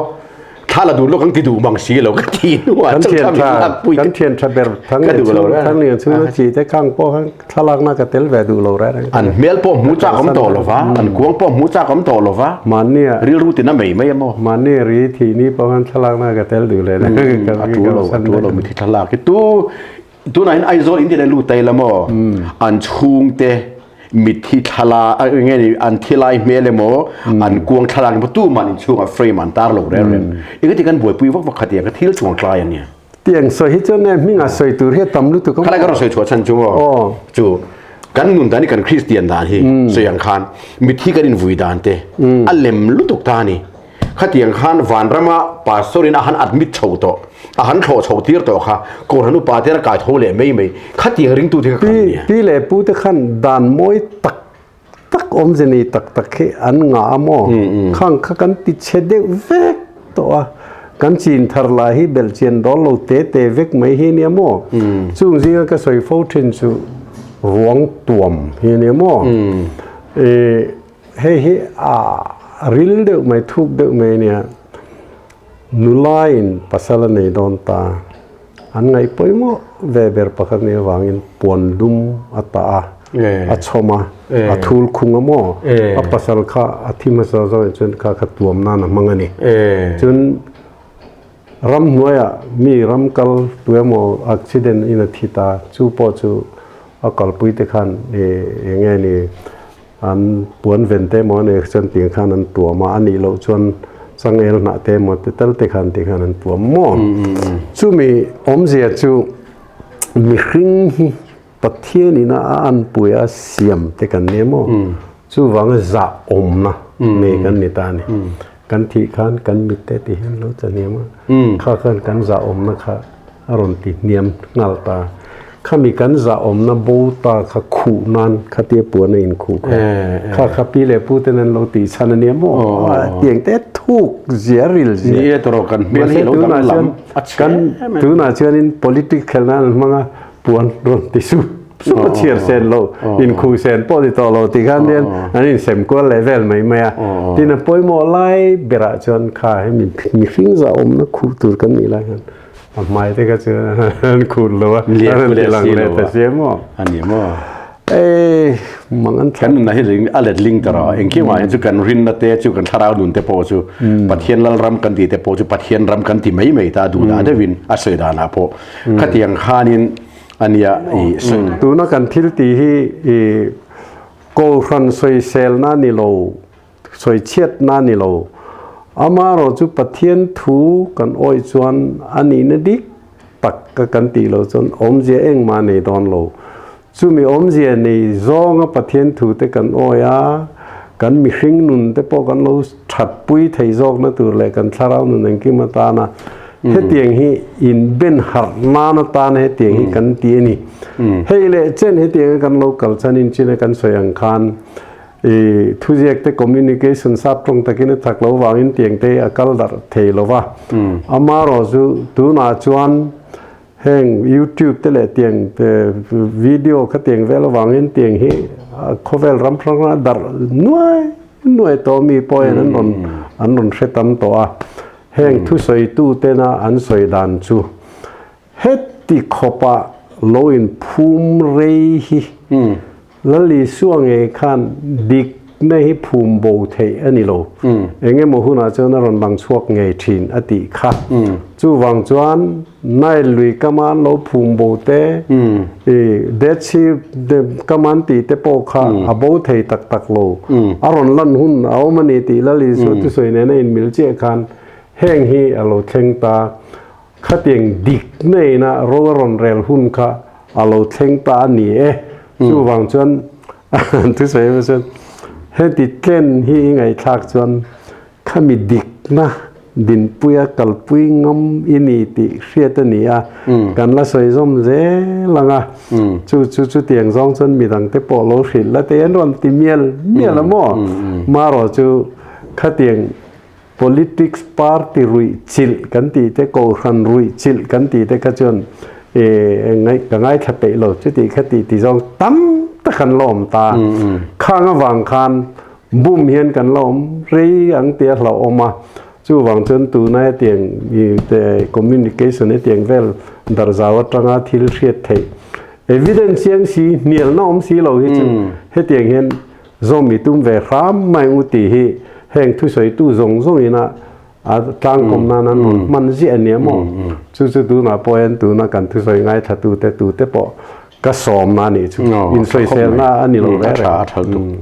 Thla la duh lawk ang ti duh mang si lo ka ti hnuah Kan thian tha kan thian tha ber thang Ka duh lo re. Thang lian chhung a chi te khang pawh khan thlalakna ka tel ve duh lo re reng. An hmel pawh hmu chak awm tawh lova, an kuang pawh hmu chak awm tawh lova. Mahni a rilru tina mai mai a maw. Mahni ri thih ni pawh khan thlalakna ka tel duh leh A tu lo a tu lo mithi thlalak hi tu Tunah hian Aizawl in tin a lut ta ila maw? An chhungte mitthi thlala nge ni an thilai hmel emaw an kuang thlalak emaw tuman inchhungah frame an tar lo reng reng. Engati kan buaipui vak vak kha tiang kha thil chuang tlai a nia. Tiang sawi hi chuan e hmingah sawi tur hi a tam lutuk a maw? Khalai ka rawn sawi chhuah chhan chu maw? Chu kan nun dan hi kan Kristian dan hi sawi ang khan mitthi kan invui dan te a lem lutuk ta a ni. Khatiang khan vanrama pastor in a han admit chho tawh, a han thlawh chho tir tawh kha Kohhran upa te an kai tho leh mai mai. Khatiang ringtu te kha kan nia. Pi leh pu te khan dan mawi tak tak awmze nei tak tak hi an ngah a maw? Khang kha kan ti chhe deuh vek tawh a, kan chin thar lah hi belhchian dawl lo te te vek mai hi nia maw? Chung zinga ka sawi fo thin chu ruang tuam hi nia maw? Hei hi a ril deuh mai, thuk deuh mai a nia. Nulain pasal a nei dawn ta. An ngaih pawimawh ve ber pakhat nih avangin puan dum a tah a, a chhawm a, a thul khung a maw? A pasal kha a thi hmasa zawk chuan kha kha tuam nan a hmang a ni. Chun ramhnuaiah mi ram kal tu emaw accident in a thi ta, chu pawh chu a kalpui te khan eng nge ni An puan ven te emaw an ek chuan tiang khan an tuam a, a nih loh chuan changel hnah te emaw te tal te khan ti khan an tuam maw? Chumi awmzia chu mihring hi Pathian ina a anpui a siam te kan ni maw? Chuvanga zah awmna nei kan ni ta a ni. Kan thih khan kan mit te ti hian lo cha hniam a, kha khan kan zah awmna kha a rawn ti hniam nghal ta. Khami kan zah awmna bo ta kha khuh nan khatia puan a inkhuh kha. Kha kha pi leh pu ten an lo tih chhan a nia maw? Tiang te thuk zia ril zia. Ni e tawrh kan hmel hi lo danglam a chhe em em. Tunah chuanin politics khelh nan an hmang a, puan rawn ti sup sup a chhiar sen lo, inkhuh sen pawh ti tawh lo tih khan hian an insem kual leh vel mai mai a. Tin a pawimawh lai berah chuan kha hemi mihring zah awmna khuh tur kan nih lai khan A hmai te kha chu an khur lo a, an ti lang leh ta si maw? A ni maw? Ei, mang an Kan nunna hi ling a let ling ta rawh. Engkim ah hian chu kan rinna te chu kan thlarau nun te pawh chu Pathian Lalram kan tih te pawh chu Pathian ram kan ti mai mai ta duh dah deuhin a sawi danah pawh khatiang khanin a nia i sawi. Tuna kan thil tih hi i Kohhran sawiselna ni lo, sawichhiatna ni lo. Amaherawh chu Pathian thu kan awih chuan a nihna dik tak ka kan tih loh chuan awmzia engmah nei dawn lo. Chumi awmzia nei zawnga Pathian thu te kan awih a, kan mihring nun te pawh kan lo thatpui thei zawkna tur leh kan thlarau nun engkim atana hetiang hi inben harh nan atan hetiang hi kan ti a ni. Hei leh chen hetianga kan lo kal chanin china kan sawi ang khan I thuziak te communication sap tawng takin a chak lo vangin tiang te a kal darh thei lo va. Amaherawh chu tunah chuan heng YouTube te leh tiang video kha tiang vel avangin tiang hi khawvel ram hrang hrang a darh nuai nuai tawh mi pawhin an rawn an rawn hre tam tawh a. Heng thusawitu tena an sawi dan chu Heti khawpa lo inphum rei hi Lal Isua ngei khan dikna hi phum bo theih a ni lo. Eng emaw hunah chuan a rawn lang chhuak ngei thin a tih kha. Chuvang chuan Nile lui kama an lo phum bo te, i Dead Sea kama an tih te pawh kha a bo thei tak tak lo. A rawn lan hun a awm a ni tih Lal Isua thusawi nena inmil chiah khan heng hi a lo thleng ta. Khatiang dik neina ro a rawn rel hun kha a lo thleng ta a ni e. Chuvang chuan thusawi erawh chuan heti tlen hi i ngaihthlak chuan khami dikna dinpuia kalpui ngam i ni tih hriat a ni a, kan la sawi zawm zel ang a. Chu chu chutiang zawng chuan midangte pawh lo hrilh la te an rawn ti mial mial a maw? Marawh chu khatiang Politics party ruih chilh kan tih te, kohhran ruih chilh kan tih te kha chuan ka ngaithla peih lo. Chuti kha tih ti zawng tam tak an la awm ta. Khang avang khan bum hian kan la awm rei ang tih a hlauhawm a. Chuvang chuan tuna hetiang communication hetiang vel darzau atanga thil hriat theih evidence chiang si, hnialna awm si lo hi chu hetiang hian Zawm i tum ve hram mai u tih hi heng thusawitu zawng zawngin a a tlangkawm nan an rawn hman ziah a nia maw? Chu chu tunah pawh hian tuna kan thusawi ngaithlatute tute pawh ka sawmna a nih chu. Insawiselna a ni lo ve reng. A tha a tha lutuk.